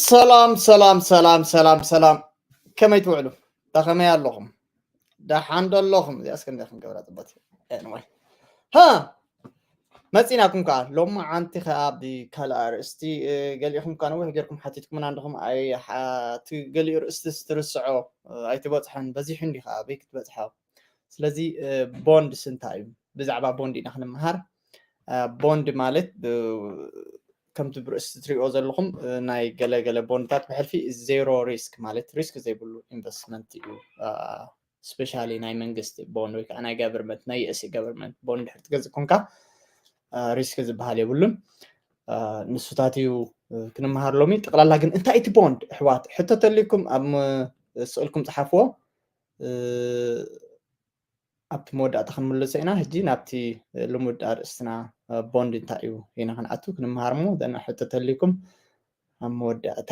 ሰላም ሰላም ሰላም ሰላም ሰላም፣ ከመይ ትውዕሉ? ዳ ከመይ ኣለኹም? ዳሓን ዶ ኣለኹም? እዚኣ እስከ እንዲያ ክንገብራ ጽበት። Anyway፣ ሃ፣ መጺናኩም ከኣ ሎሚ ዓንቲ ከኣ ብካልእ ኣርእስቲ፣ እ፣ ገሊኹም ከኣ ነዊሕ ጌርኩም ሓቲትኩምና እንዲኹም። ኣይ፣ ሓ-፣ እቲ ገሊኡ ርእስቲ ስትርስዖ፣ እ፣ ኣይትበጽሖን፣ በዚሑ እንዲኻ ኣበይ ክትበጽሖ? ስለዚ፣ እ፣ ቦንድስ እንታይ እዩ? ብዛዕባ ቦንድ ኢና ክንምሃር። እ፣ ቦንድ ማለት፣ እ፣ ከምቲ ብርእስቲ ትሪእዎ ዘለኹም፣ እ፣ ናይ ገለ ገለ ቦንድታት ብሕልፊ ዜሮ ሪስክ ማለት ሪስክ ዘይብሉ ኢንቨስትመንት እዩ። እ፣ ስፔሻሊ ናይ መንግስቲ ቦንድ ወይ ከዓ ናይ ገቨርንመንት፣ ናይ ዩ ኤስ ኤ ገቨርንመንት ቦንድ ድሕር ትገዝእ ኮንካ፣ እ፣ ሪስክ ዝበሃል የብሉን። እ፣ ንሱታት እዩ፣ እ፣ ክንምሃር ሎሚ። ጠቕላላ ግን እንታይ እቲ ቦንድ ኣሕዋት? ሕቶ ተልይኩም ኣብ ም-፣ ስእልኩም ጸሓፍዎ። እ፣ ኣብቲ መወዳእታ ክንምልሶ ኢና። ሕጂ ናብቲ ልሙድ ኣርእስትና፣ እ፣ ቦንድ እንታይ እዩ ኢና ክንኣቱ ክንምሃር እሞ፣ ዘና ሕቶ ተልይኩም ኣብ መወዳእታ፣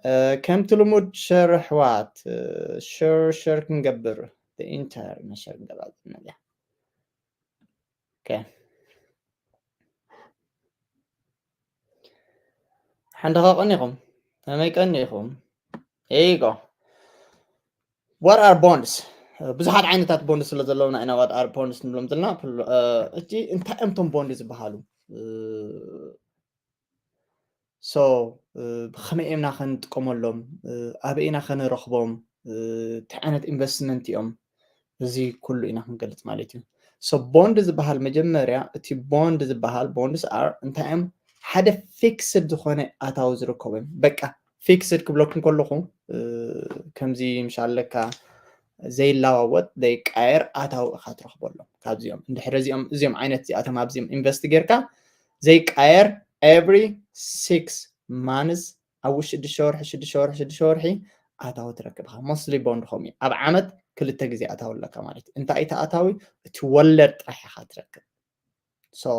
እ፣ ከምቲ ልሙድ ሸር ኣሕዋት፣ እ፣ ሸር፣ ሸር ክንገብር፣ ኢንተር ሸር ክንገብር ዘለና። ኦኬ። ሓንዳኻ ቀኒኹም፣ ከመይ ቀኒኹም? Here you go. What are bonds? ብዙሓት ዓይነታት ቦንድ ስለ ዘለውና ኢና what are bonds ንብሎም ዘለና። ፕሎ-፣ እ፣ እቲ እንታይ እዮም እቶም ቦንድ ዝበሃሉ? እ፣ so፣ እ፣ ብኸመይ ኢና ከንጥቀመሎም? እ፣ ኣበይ ኢና ከንረኽቦም? እ፣ እንታይ ዓይነት ኢንቨስትመንት እዮም? እዚ ኩሉ ኢና ክንገልጽ ማለት እዩ። So ቦንድ ዝበሃል መጀመርያ፣ እቲ ቦንድ ዝበሃል፣ bonds are እንታይ እዮም? ሓደ ፊክስድ ዝኾነ ኣታዊ ዝርከቦ እዮም። በቃ ፊክስድ ክብለኩም ከለኹ፣ እ፣ ከምዚ ምሽ ኣለካ ዘይለዋወጥ ዘይቃየር ኣታዊ ኢኻ ትረኽበሎም ካብዚኦም። እንድሕር እዚኦም፣ እዚኦም ዓይነት እዚኣቶም ኣብዚኦም ኢንቨስት ጌርካ ዘይቃየር every six months፣ ኣብ ውሽጢ ሽዱሽተ ወርሒ፣ ሽዱሽተ ወርሒ፣ ሽዱሽተ ወርሒ ኣታዊ ትረክብ ኢኻ። ሞስትሊ ቦንድ ከምኡ እዩ። ኣብ ዓመት ክልተ ግዜ ኣታዊ ኣለካ ማለት እዩ። እንታይ እቲ ኣታዊ? እቲ ወለድ ጥራሕ ኢኻ ትረክብ። So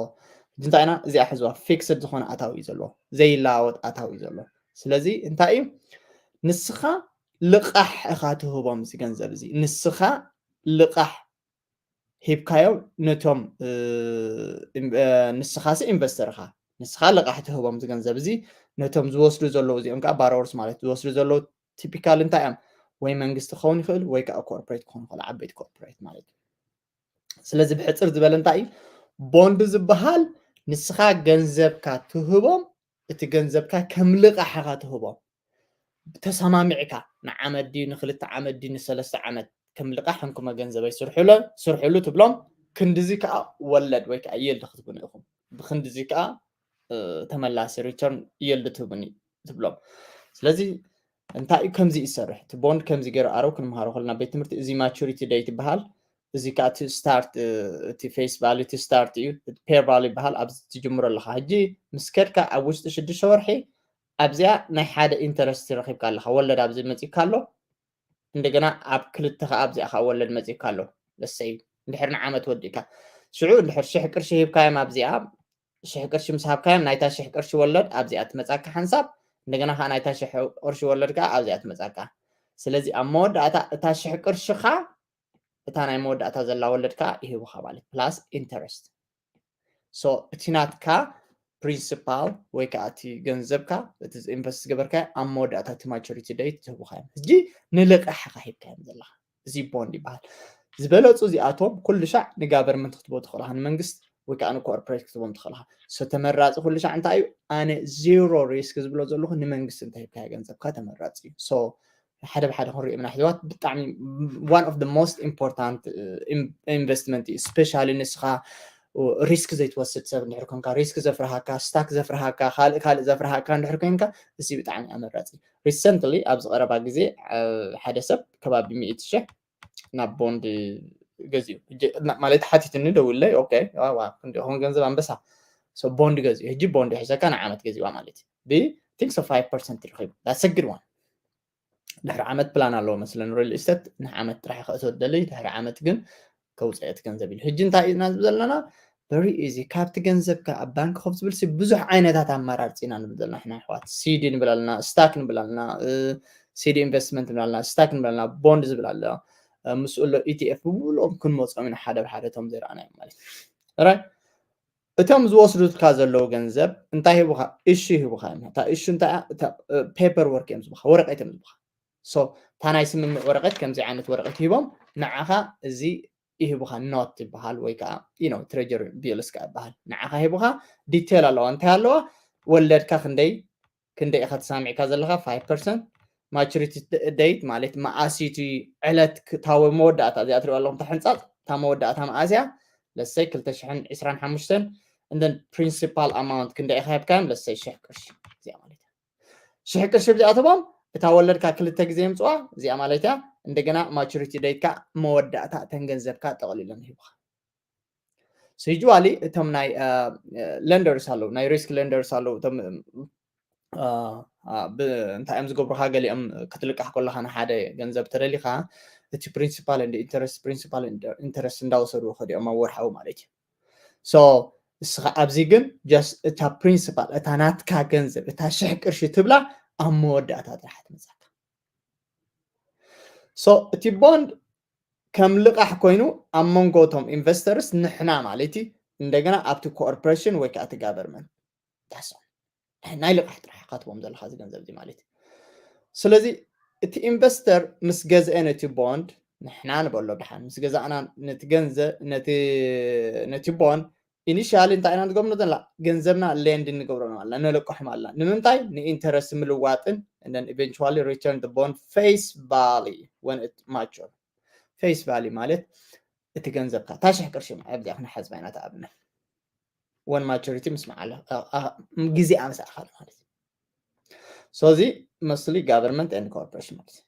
ሕጂ እንታይ ኢና እዚኣ ሕዝዋ? ፊክስድ ዝኾነ ኣታዊ እዩ ዘለዎ፣ ዘይለዋወጥ ኣታዊ እዩ ዘለዎ። ስለዚ እንታይ እዩ? ንስኻ ልቓሕ ኢኻ ትህቦም እዚ ገንዘብ እዚ። ንስኻ ልቓሕ ሂብካዮም ነቶም፣ እ፣ ኢን-፣ እ፣ ንስኻ ሲ ኢንቨስተር ኢኻ። ንስኻ ልቓሕ ትህቦም እዚ ገንዘብ እዚ ነቶም ዝወስዱ ዘለዉ፣ እዚኦም ከዓ ባሮወርስ ማለት ዝወስዱ ዘለዉ ቲፒካል እንታይ እዮም? ወይ መንግስቲ ክኸውን ይኽእል ወይ ከዓ ኮርፖሬት ክኸውን ይኽእል፣ ዓበይቲ ኮርፖሬት ማለት እዩ። ስለዚ ብሕፅር ዝበለ እንታይ እዩ? ቦንድ ዝበሃል ንስኻ ገንዘብካ ትህቦም፣ እቲ ገንዘብካ ከም ልቓሕ ኢኻ ትህቦም። ተሰማሚዕካ ንዓመት ድዩ ንክልተ ዓመት ድዩ ንሰለስተ ዓመት ከም ልቓሕ እንኩመ ገንዘበይ ስርሑለ-፣ ስርሑሉ ትብሎም። ክንድዚ ከዓ ወለድ ወይ ከዓ የልድ ክትብሉ ኢኹም። ብክንድዚ ከዓ፣ እ፣ ተመላሲ ሪተርን የልድ ትህቡኒ ትብሎም። ስለዚ እንታይ እዩ ከምዚ ይሰርሕ? እቲ ቦንድ ከምዚ ገይሩ ኣረው ክንምሃሮ ከለና ቤት ትምህርቲ እዚ ማቹሪቲ ዴት ይበሃል። እዚ ከዓ እቲ ስታርት፣ እ፣ እቲ ፌስ ቫሉ እቲ ስታርት እዩ። እቲ ፔር ቫሉ ይበሃል። ኣብዚ ትጅምሮ ኣለኻ። ሕጂ ምስ ከድካ ኣብ ውሽጢ ሽዱሽተ ወርሒ ኣብዚኣ ናይ ሓደ ኢንተረስት ረኺብካ ኣለኻ። ወለድ ኣብዚ መፂካ ኣሎ። እንደገና ኣብ ክልተ ከዓ ኣብዚኣ ከዓ ወለድ መፂካ ኣሎ። ለሰይ እንድሕር ንዓመት ወዲእካ ሽዑ እንድሕር ሽሕ ቅርሺ ሂብካዮም ኣብዚኣ ሽሕ ቅርሺ ምስ ሃብካዮም ናይታ ሽሕ ቅርሺ ወለድ ኣብዚኣ ትመፃካ ሓንሳብ። እንደገና ከዓ ናይታ ሽሕ ቅርሺ ወለድ ከዓ ኣብዚኣ ትመፃካ። ስለዚ ኣብ መወዳእታ እታ ሽሕ ቅርሽኻ እታ ናይ መወዳእታ ዘላ ወለድ ከዓ ይህቡኻ ማለት ፕላስ ኢንተረስት። So እቲ ናትካ ፕሪንሲፓል ወይ ከዓ እቲ ገንዘብካ እቲ ኢንቨስት ዝገበርካዮ ኣብ መወዳእታ እቲ ማቹሪቲ ዴት ትህቡኻ እዮም። ሕጂ ንልቃሕኻ ሂብካዮም ዘለኻ እዚ ቦንድ ይበሃል። ዝበለፁ እዚኣቶም ኩሉ ሻዕ ንጋቨርንመንት ክትቦ ትኽእልኻ፣ ንመንግስት ወይ ከዓ ንኮርፖሬት ክትቦም ትኽእልኻ። So ተመራፂ ኩሉ ሻዕ እንታይ እዩ? ኣነ ዜሮ ሪስክ ዝብሎ ዘለኹ ንመንግስቲ እንተሂብካዮ ገንዘብካ ተመራፂ እዩ። So ሓደ ብሓደ ክንሪኦ ምና ኣሕዋት ብጣዕሚ one of the most important፣ እ፣ ኢን-፣ ኢንቨስትመንት እዩ። ስፔሻሊ ንስኻ ሪስክ ዘይትወስድ ሰብ እንድሕር ኮንካ፣ ሪስክ ዘፍርሃካ፣ ስታክ ዘፍርሃካ፣ ካልእ ካልእ ዘፍርሃካ እንድሕር ኮንካ፣ እዚ ብጣዕሚ ኣመራፂ። ሪሰንትሊ ኣብዚ ቀረባ ግዜ፣ እ፣ ሓደ ሰብ ከባቢ ሚእቲ ሽሕ ናብ ቦንድ ገዚኡ። ሕጂ እና-፣ ማለት ሓቲትኒ ደውለይ፣ ኦኬ፣ ዋ፣ ዋ፣ ክንደይ ይኸውን ገንዘብ ኣንበሳ? So ቦንድ ገዚኡ። ሕጂ ቦንድ ሒዘካ ንዓመት ገዚዋ ማለት እዩ። ብ think so five percent ይረኺቡ። That's a good one። ድሕሪ ዓመት ፕላን ኣለዎ መስለን ሪል ኢስቴት ንዓመት ጥራሕ ከእቶ ደለይ፣ ድሕሪ ዓመት ግን ከውፅአ እቲ ገንዘብ ኢሉ። ሕጂ እንታይ ኢና ዝብል ዘለና? ቨሪ ኢዚ። ካብቲ ገንዘብካ ኣብ ባንክ ኮፍ ዝብል ሲ ብዙሕ ዓይነታት ኣማራርፂ ኢና ንብል ዘለና። ሕና ኣሕዋት ሲዲ ንብል ኣለና፣ ስታክ ንብል ኣለና፣ እ፣ ሲዲ ኢንቨስትመንት ንብል ኣለና፣ ስታክ ንብል ኣለና፣ ቦንድ ዝብል ኣሎ፣ እ፣ ምስኡ ኣሎ ኢቲኤፍ ብምልኦም ክንመፆም ኢና ሓደ ብሓደ እቶም ዘይረኣናዮም ማለት እዩ። ራይት? እቶም ዝወስዱልካ ዘለዉ ገንዘብ እንታይ ሂቡኻ? እሺ ሂቡኻ እዮም። እታ እሺ እንታይ እያ? እታ ፔፐር ወርክ እዮም ዝቡኻ፣ ወረቀት እዮም ዝቡኻ። So እታ ናይ ስምምዕ ወረቀት ከምዚ ዓይነት ወረቀት ሂቦም ንዓኻ እዚ ይህቡኻ፣ ኖት ይበሃል ወይ ከዓ you know treasury bills ከዓ ይበሃል። ንዓኻ ሂቡኻ፣ ዲቴል ኣለዋ። እንታይ ኣለዋ? ወለድካ ክንደይ ክንደይ ኢኻ ተሳሚዕካ ዘለኻ? ፋይቭ ፐርሰንት። ማቹሪቲ ዴት ማለት መኣስ እዩ እቲ ዕለት ክታወ መወዳእታ እዚኣ ትሪኦ ኣለኹም ተሕንፃፅ እታ መወዳእታ መኣስ እያ? ለሰይ ክልተ ሽሕን ዕስራን ሓሙሽተን። እንደን ፕሪንሲፓል ኣማውንት ክንደይ ኢኻ ሂብካዮም? ለሰይ ሽሕ ቅርሺ እዚኣ ማለት እያ። ሽሕ ቅርሺ ብዚኣ ትቦም እታ ወለድካ ክልተ ግዜ የምፅዋ እዚኣ ማለት እያ። እንደገና ማቹሪቲ ዴትካ መወዳእታ እተን ገንዘብካ ጠቕሊሎም ይህቡኻ። ዩዋሊ እቶም ናይ ለንደርስ ኣለዉ፣ ናይ ሪስክ ለንደርስ ኣለዉ። እቶም እንታይ እዮም ዝገብሩካ? ገሊኦም ክትልቃሕ ከለካ ንሓደ ገንዘብ ተደሊካ እቲ ፕሪንሲፓል ኢንተረስት ፕሪንሲፓል ኢንተረስት እንዳወሰዱ ከዲኦም ኣብ ወርሓዊ ማለት እዩ። So እስኻ ኣብዚ ግን just እታ ፕሪንሲፓል እታ ናትካ ገንዘብ እታ ሽሕ ቅርሺ ትብላ ኣብ መወዳእታ ጥራሕ ትመጻካ። So እቲ ቦንድ ከም ልቃሕ ኮይኑ ኣብ መንጎ እቶም ኢንቨስተርስ ንሕና ማለት እዩ እንደገና ኣብቲ ኮርፖሬሽን ወይ ከዓ እቲ ጋቨርመንት ናይ ልቃሕ ጥራሕ ካትቦም ዘለካ እዚ ገንዘብ እዚ ማለት እዩ። ስለዚ እቲ ኢንቨስተር ምስ ገዝአ ነቲ ቦንድ ንሕና ንበሎ ድሓን ምስ ገዛእና ነቲ ገንዘብ ነቲ ቦንድ ኢኒሻሊ እንታይ ኢና ንገብሮ ዘለና? ገንዘብና ሌንድ ንገብሮ ኣለና፣ ነለቅሖም ኣለና። ንምንታይ? ንኢንተረስት ምልዋጥን and eventually return the bond face value when it mature። ፌስ ቫሊ ማለት እቲ ገንዘብካ እታ ሽሕ ቅርሺ ኣብዚኣ ክንሓዝባ ኢና ተኣብነት ወን ማቹሪቲ ምስ መዓለ ግዜኣ ምስ ኣኸለ ማለት እዩ። So እዚ መስሊ ጋቨርንመንት ኤንድ ኮርፖሬሽን ማለት እዩ።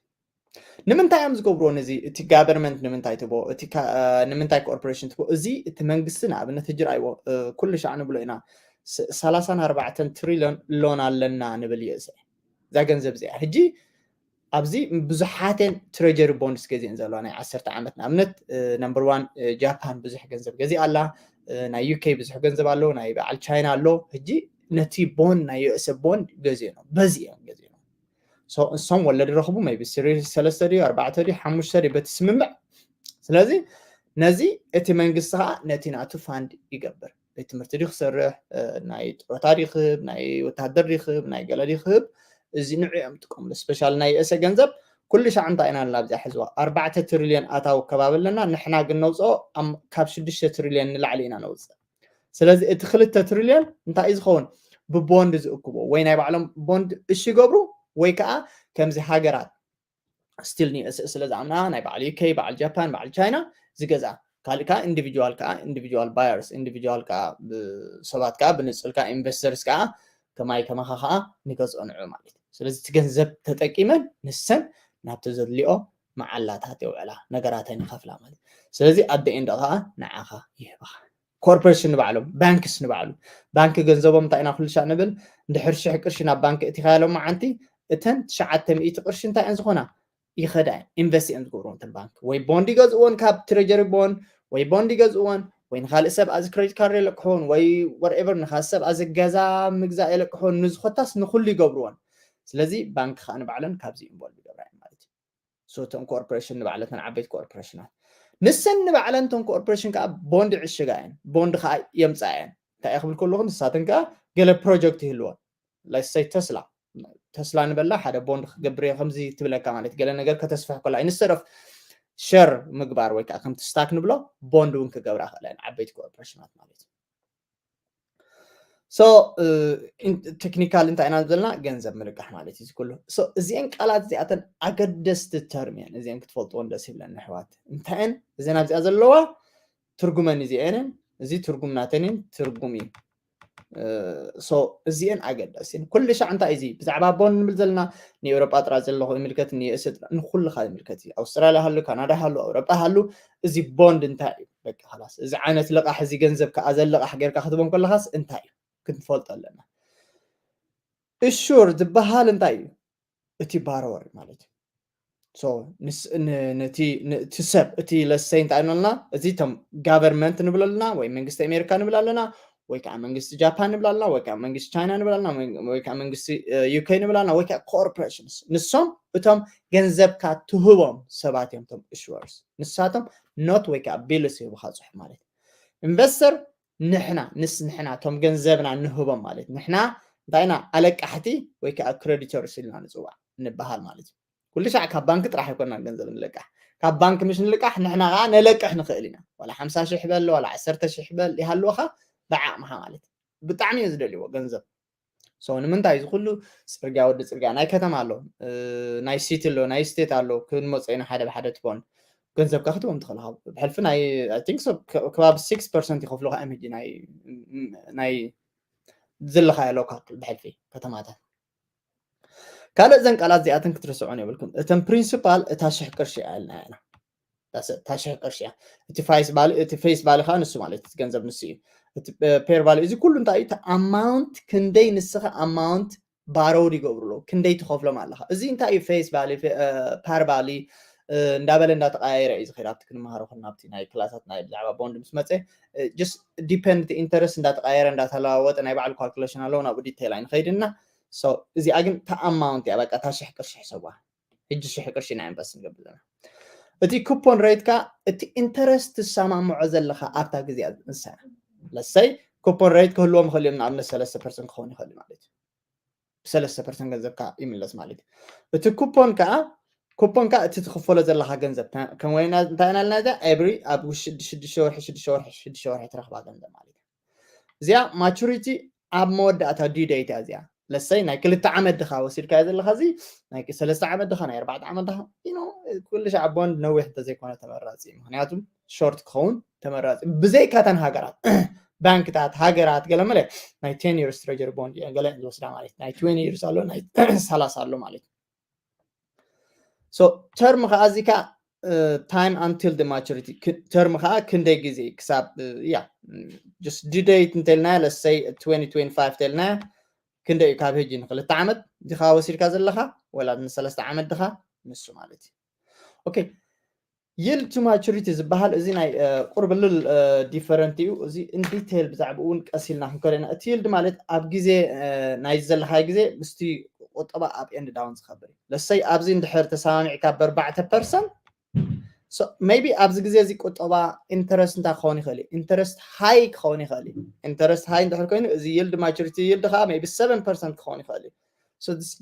ንምንታይ እዮም ዝገብርዎ ነዚ? እቲ ጋቨርንመንት ንምንታይ ትቦ እቲ ንምንታይ ኮርፖሬሽን ትቦ? እዚ እቲ መንግስቲ ንኣብነት ህጅር ኣይዎ ኩሉ ሻዕ ንብሎ ኢና ሰላሳን ኣርባዕተን ትሪሊዮን ሎን ኣለና ንብል እዩ። እዛ ገንዘብ እዚኣ ሕጂ ኣብዚ ብዙሓተን ትሬጀሪ ቦንድስ ገዚአን ዘለዋ ናይ ዓሰርተ ዓመት ንኣብነት ነምበር ዋን ጃፓን ብዙሕ ገንዘብ ገዚኣ ኣላ። ናይ ዩኬ ብዙሕ ገንዘብ ኣሎ፣ ናይ በዓል ቻይና ኣሎ። ሕጂ ነቲ ቦንድ ናይ ዩኤስኤ ቦንድ ገዚኦ ነው በዚ እዮም ገዚኦ ነው። እሶም ወለድ ረኽቡ ቢ ሰለስተ ድዩ ኣርባዕተ ድዩ ሓሙሽተ ድዩ በቲ ስምምዕ። ስለዚ ነዚ እቲ መንግስቲ ከዓ ነቲ ናቱ ፋንድ ይገብር። ቤት ትምህርቲ ድዩ ክሰርሕ፣ ናይ ጥሮታ ድዩ ክህብ፣ ናይ ወታደር ድዩ ክህብ፣ ናይ ገለ ድዩ ክህብ፣ እዚ ንዑ እዮም ጥቀምሉ። ስፔሻል ናይ ዩኤስኤ ገንዘብ ኩሉ ሻዕ እንታይ ኢና ኣለና ኣብዚኣ ሕዝዋ ኣርባዕተ ትሪልዮን ኣታዊ ከባቢ ኣለና። ንሕና ግን ነውፅኦ ካብ ሽዱሽተ ትሪልዮን ንላዕሊ ኢና ነውፅእ። ስለዚ እቲ ክልተ ትሪልዮን እንታይ እዩ ዝኸውን? ብቦንድ ዝእክቦ ወይ ናይ ባዕሎም ቦንድ እሺ ይገብሩ ወይ ከዓ ከምዚ ሃገራት ስቲል ዩኤስኤ ስለ ዝኣምና ናይ በዓል ዩኬ በዓል ጃፓን በዓል ቻይና ዝገዛ ካልእ ከዓ ኢንዲቪጁዋል ከዓ ኢንዲቪጁዋል ባየርስ ኢንዲቪጁዋል ከዓ ሰባት ከዓ ብንፅል ከዓ ኢንቨስተርስ ከዓ ከማይ ከማኻ ከዓ ንገዝኦ ንዑ ማለት እዩ። ስለዚ እቲ ገንዘብ ተጠቂመን ንሰን ናብቲ ዘድልኦ መዓላታት የውዕላ ነገራተን ይኸፍላ ማለት እዩ። ስለዚ ኣደ ኤንድ ከዓ ንዓኻ ይህብኻ። ኮርፖሬሽን ንባዕሎም ባንክስ ንባዕሉ ባንክ ገንዘቦም እንታይ ኢና ኩሉ ሻዕ ንብል እንድሕር ሽሕ ቅርሺ ናብ ባንክ እቲኻያሎም መዓንቲ እተን ትሽዓተ ሚእቲ ቅርሺ እንታይ እየን ዝኾና ይኸዳ ኢንቨስት እዮም ዝገብርዎ እተን ባንክ ወይ ቦንድ ይገዝእዎን ካብ ትሬጀሪ ቦንድ ወይ ቦንድ ይገዝእዎን ወይ ንካልእ ሰብ ኣዚ ክሬዲት ካርድ የለቅሕዎን ወይ ወርኤቨር ንካልእ ሰብ ኣዚ ገዛ ምግዛእ የለቅሕዎን ንዝኾታስ ንኩሉ ይገብርዎን። ስለዚ ባንክ ከዓ ንባዕለን ካብዚ ኢንቮልቭ ይገብራ ማለት እዩ። ሶቶም ኮርፖሬሽን ንባዕለተን ዓበይቲ ኮርፖሬሽናት ንሰን ንባዕለን ቶም ኮርፖሬሽን ከዓ ቦንድ ይዕሽጋ እየን ቦንድ ከዓ የምፃ እየን። እንታይ ክብል ከለኹ ንሳተን ከዓ ገለ ፕሮጀክት ይህልወን ለሰይ ተስላ ተስላ ንበላ ሓደ ቦንድ ክገብር እየ ከምዚ ትብለካ ማለት ገለ ነገር ከተስፍሕ ከላ ኢንስተድ ኦፍ ሸር ምግባር ወይ ከዓ ከምቲ ስታክ ንብሎ ቦንድ እውን ክገብራ ክእለን ዓበይቲ ኮርፖሬሽናት ማለት እዩ። ሶ ቴክኒካል እንታይ ኢና ዘለና ገንዘብ ምልቃሕ ማለት እዩ። ኩሉ እዚአን ቃላት እዚኣተን ኣገደስቲ ተርም እየን። እዚአን ክትፈልጥዎን ደስ ይብለን ኣሕዋት። እንታይን እዘን ኣብዚኣ ዘለዋ ትርጉመን እዚአንን እዚ ትርጉም ናተንን ትርጉም እዩ። እዚአን ኣገደስቲ ኩሉ ሻዕ እንታይ እዚ ብዛዕባ ቦንድ ንብል ዘለና ንኤውሮጳ ጥራ ዘለኹ ይምልከት ንዩኤስ ንኩልካ ይምልከት እዩ። ኣውስትራልያ ሃሉ ካናዳ ሃሉ ኣውሮጳ ሃሉ እዚ ቦንድ እንታይ እዩ? በቃ ላስ እዚ ዓይነት ልቃሕ እዚ ገንዘብ ከዓ ዘልቃሕ ጌርካ ክትቦም ከለካስ እንታይ እዩ? ክንፈልጦ ኣለና። እሹር ዝበሃል እንታይ እዩ? እቲ ባሮወር ማለት እዩ። ነቲ ሰብ እቲ ለሰይ እንታይ ንብለና እዚ ቶም ጋቨርንመንት ንብል ኣለና ወይ መንግስቲ ኣሜሪካ ንብል ኣለና ወይ ከዓ መንግስቲ ጃፓን ንብል ኣለና ወይ ከዓ መንግስቲ ቻይና ንብል ኣለና ወይ ከዓ መንግስቲ ዩኬ ንብል ኣለና ወይ ከዓ ኮርፖሬሽንስ ንሶም እቶም ገንዘብካ ትህቦም ሰባት እዮም ቶም ኢሹወርስ። ንሳቶም ኖት ወይ ከዓ ቢልስ ይህቡካ ፅሑፍ ማለት እዩ። ኢንቨስተር ንሕና ንስ ንሕና እቶም ገንዘብና ንህቦም ማለት ንሕና እንታይ ኢና ኣለቃሕቲ ወይ ከዓ creditors ኢልና ንፅዋዕ ንበሃል ማለት እዩ። ኩሉ ሻዕ ካብ ባንክ ጥራሕ ኣይኮናን ገንዘብ ንልቃሕ። ካብ ባንክ ምሽ ንልቃሕ ንሕና ከዓ ነለቅሕ ንኽእል ኢና። ዋላ ሓምሳ ሽሕ በል ዋላ ዓሰርተ ሽሕ በል ይሃልወኻ ብዓቕምኻ ማለት እዩ። ብጣዕሚ እየ ዝደልዎ ገንዘብ። So ንምንታይ እዚ ኩሉ ፅርግያ ወዲ ፅርግያ ናይ ከተማ ኣሎ ናይ ሲቲ ኣሎ ናይ ስቴት ኣሎ ክንመፀ ኢና ሓደ ብሓደ ትቦን ገንዘብካ ክትቦም ትኽእል ብሕልፊ ናይ I think so ከባቢ six percent ይኸፍሉካ እዮም ሕጂ ናይ ዘለኻዮ local ብሕልፊ ከተማታት ካልእ ዘን ቃላት እዚኣተን ክትርስዖን የብልኩም እተን principal እታ ሽሕ ቅርሺ ኣልና ኢና እታ ሽሕ ቅርሺ እያ እቲ face value ከዓ ንሱ ማለት ገንዘብ ንሱ እዩ እቲ fair value እዚ ኩሉ እንታይ እዩ እቲ amount ክንደይ ንስኻ amount borrowed ይገብሩ ኣለዉ ክንደይ ትኸፍሎም ኣለኻ እዚ እንታይ እዩ face value par value እንዳበለ እንዳተቀያየረ እዩ ዝኸይድ ኣብቲ ክንመሃሮ ከና ኣብቲ ናይ ክላሳት ናይ ብዛዕባ ቦንድ ምስ መፀ just depend interest እንዳተቀያየረ እንዳተለዋወጠ ናይ ባዕሉ calculation ኣለዎ ናብኡ detail ኣይንኸይድና እዚኣ ግን እታ amount እያ በቃ እታ ሽሕ ቅርሺ ሕሰቧ ሕጂ ሽሕ ቅርሺ ኢና invest ንገብር ዘለና እቲ coupon rate ካ እቲ interest ትሰማምዖ ዘለካ ኣብታ ግዜ ንሳ let's say coupon rate ክህልዎም ይኽእል እዮም ንኣብነት ሰለስተ percent ክኸውን ይኽእል ማለት እዩ ብሰለስተ percent ገንዘብካ ይምለስ ማለት እዩ እቲ coupon ከዓ coupon ከዓ እቲ ትኽፈሎ ዘለካ ገንዘብ ከም ወይ እንታይ ኢና ልና እዚኣ every ኣብ ሽዱሽተ ወርሒ ሽዱሽተ ወርሒ ሽዱሽተ ወርሒ ትረኽባ ገንዘብ ማለት እዩ እዚኣ maturity ኣብ መወዳእታ due date እያ እዚኣ let's say ናይ ክልተ ዓመት ድኻ ወሲድካዮ ዘለኻ እዚ ናይ ሰለስተ ዓመት ድኻ ናይ ኣርባዕተ ዓመት ድኻ you know ኩሉ ሻዕ ቦንድ ነዊሕ እንተዘይኮነ ተመራፂ እዩ ምክንያቱ short ክኸውን ተመራፂ ብዘይካተን ሃገራት ባንክታት ሃገራት ገለ መለ ናይ ten years treasury bond እየን ገለ ዝወስዳ ማለት ናይ twenty years ኣሎ ናይ ሰላሳ ኣሎ ማለት so term ከዓ እዚ ከዓ time until the maturity term ከዓ ክንደይ ግዜ ክሳብ ያ just due date እንተልና let's say twenty twenty-five ተልና ክንደይ ካብ ሕጂ ንክልተ ዓመት ድኻ ወሲድካ ዘለኻ ወላ ንሰለስተ ዓመት ድኻ ንሱ ማለት እዩ okay yield to maturity ዝበሃል እዚ ናይ ቁርብልል different እዩ እዚ in detail ብዛዕባ እውን ቀስ ኢልና ክንከደና እቲ yield ማለት ኣብ ግዜ ናይ ዘለካ ግዜ ምስቲ ቁጠባ up and down ዝከብር እዩ let's say ኣብዚ እንድሕር ተሰማሚዕካ በርባዕተ percent maybe ኣብዚ ግዜ እዚ ቁጠባ interest እንታይ ክኸውን ይኽእል እዩ interest high ክኸውን ይኽእል እዩ interest high እንድሕር ኮይኑ እዚ yield maturity yield ከዓ maybe seven percent ክኸውን ይኽእል እዩ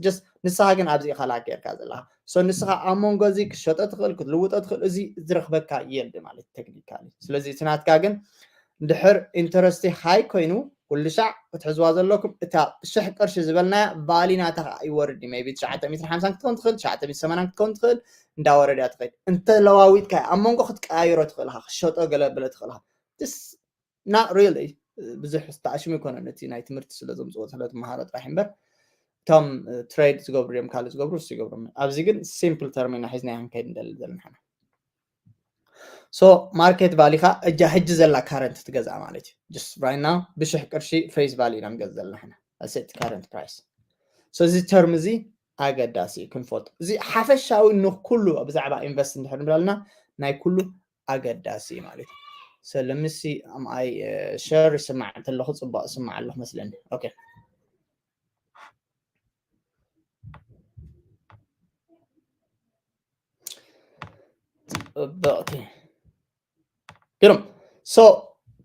just ንስኻ ግን ኣብዚ ኢኻ ላክ ጌርካ ዘለኻ so ንስኻ ኣብ መንጎ እዚ ክትሸጦ ትኽእል ክትልውጦ ትኽእል እዚ ዝረኽበካ yield ማለት technically ስለዚ እቲ ናትካ ግን እንድሕር interest high ኮይኑ ኩሉ ሻዕ ክትሕዝዋ ዘለኩም እታ ሽሕ ቅርሺ ዝበልናያ value ናታ ከዓ ይወርድ እዩ maybe ትሽዓተ ሚእትን ሓምሳን ክትከውን ትኽእል ትሽዓተ ሚእትን ሰማንያን ክትከውን ትኽእል እንዳወረዳ ትኸይድ እንተለዋዊጥካ ኣብ መንጎ ክትቀያይሮ ትኽእልካ ክትሸጦ ገለ ብለ ትኽእልካ not really ብዙሕ ተኣሽሙ ይኮነን እቲ ናይ ትምህርቲ ስለ ዘምፅኦ ስለ ትመሃሮ ጥራሕ እምበር እቶም trade ዝገብሩ እዮም ካልእ ዝገብሩ እሱ ይገብሩ ኣብዚ ግን simple term ኢና ሒዝና ክንከይድ እንደሊ ዘለና so market value ካ እጃ ሕጂ ዘላ current ትገዝኣ ማለት እዩ just right now ብሽሕ ቅርሺ face value ኢና ንገዝ ዘለና ሕና set current price so እዚ term እዚ ኣገዳሲ እዩ ክንፈልጦ እዚ ሓፈሻዊ ንኩሉ ብዛዕባ invest እንድሕር ንብላልና ናይ ኩሉ ኣገዳሲ እዩ ማለት እዩ so let me see am I share ይስማዕ እንተለኹ ፅቡቅ ይስማዕ ኣለኹ መስለኒ okay ፅብቅቲ ግርም so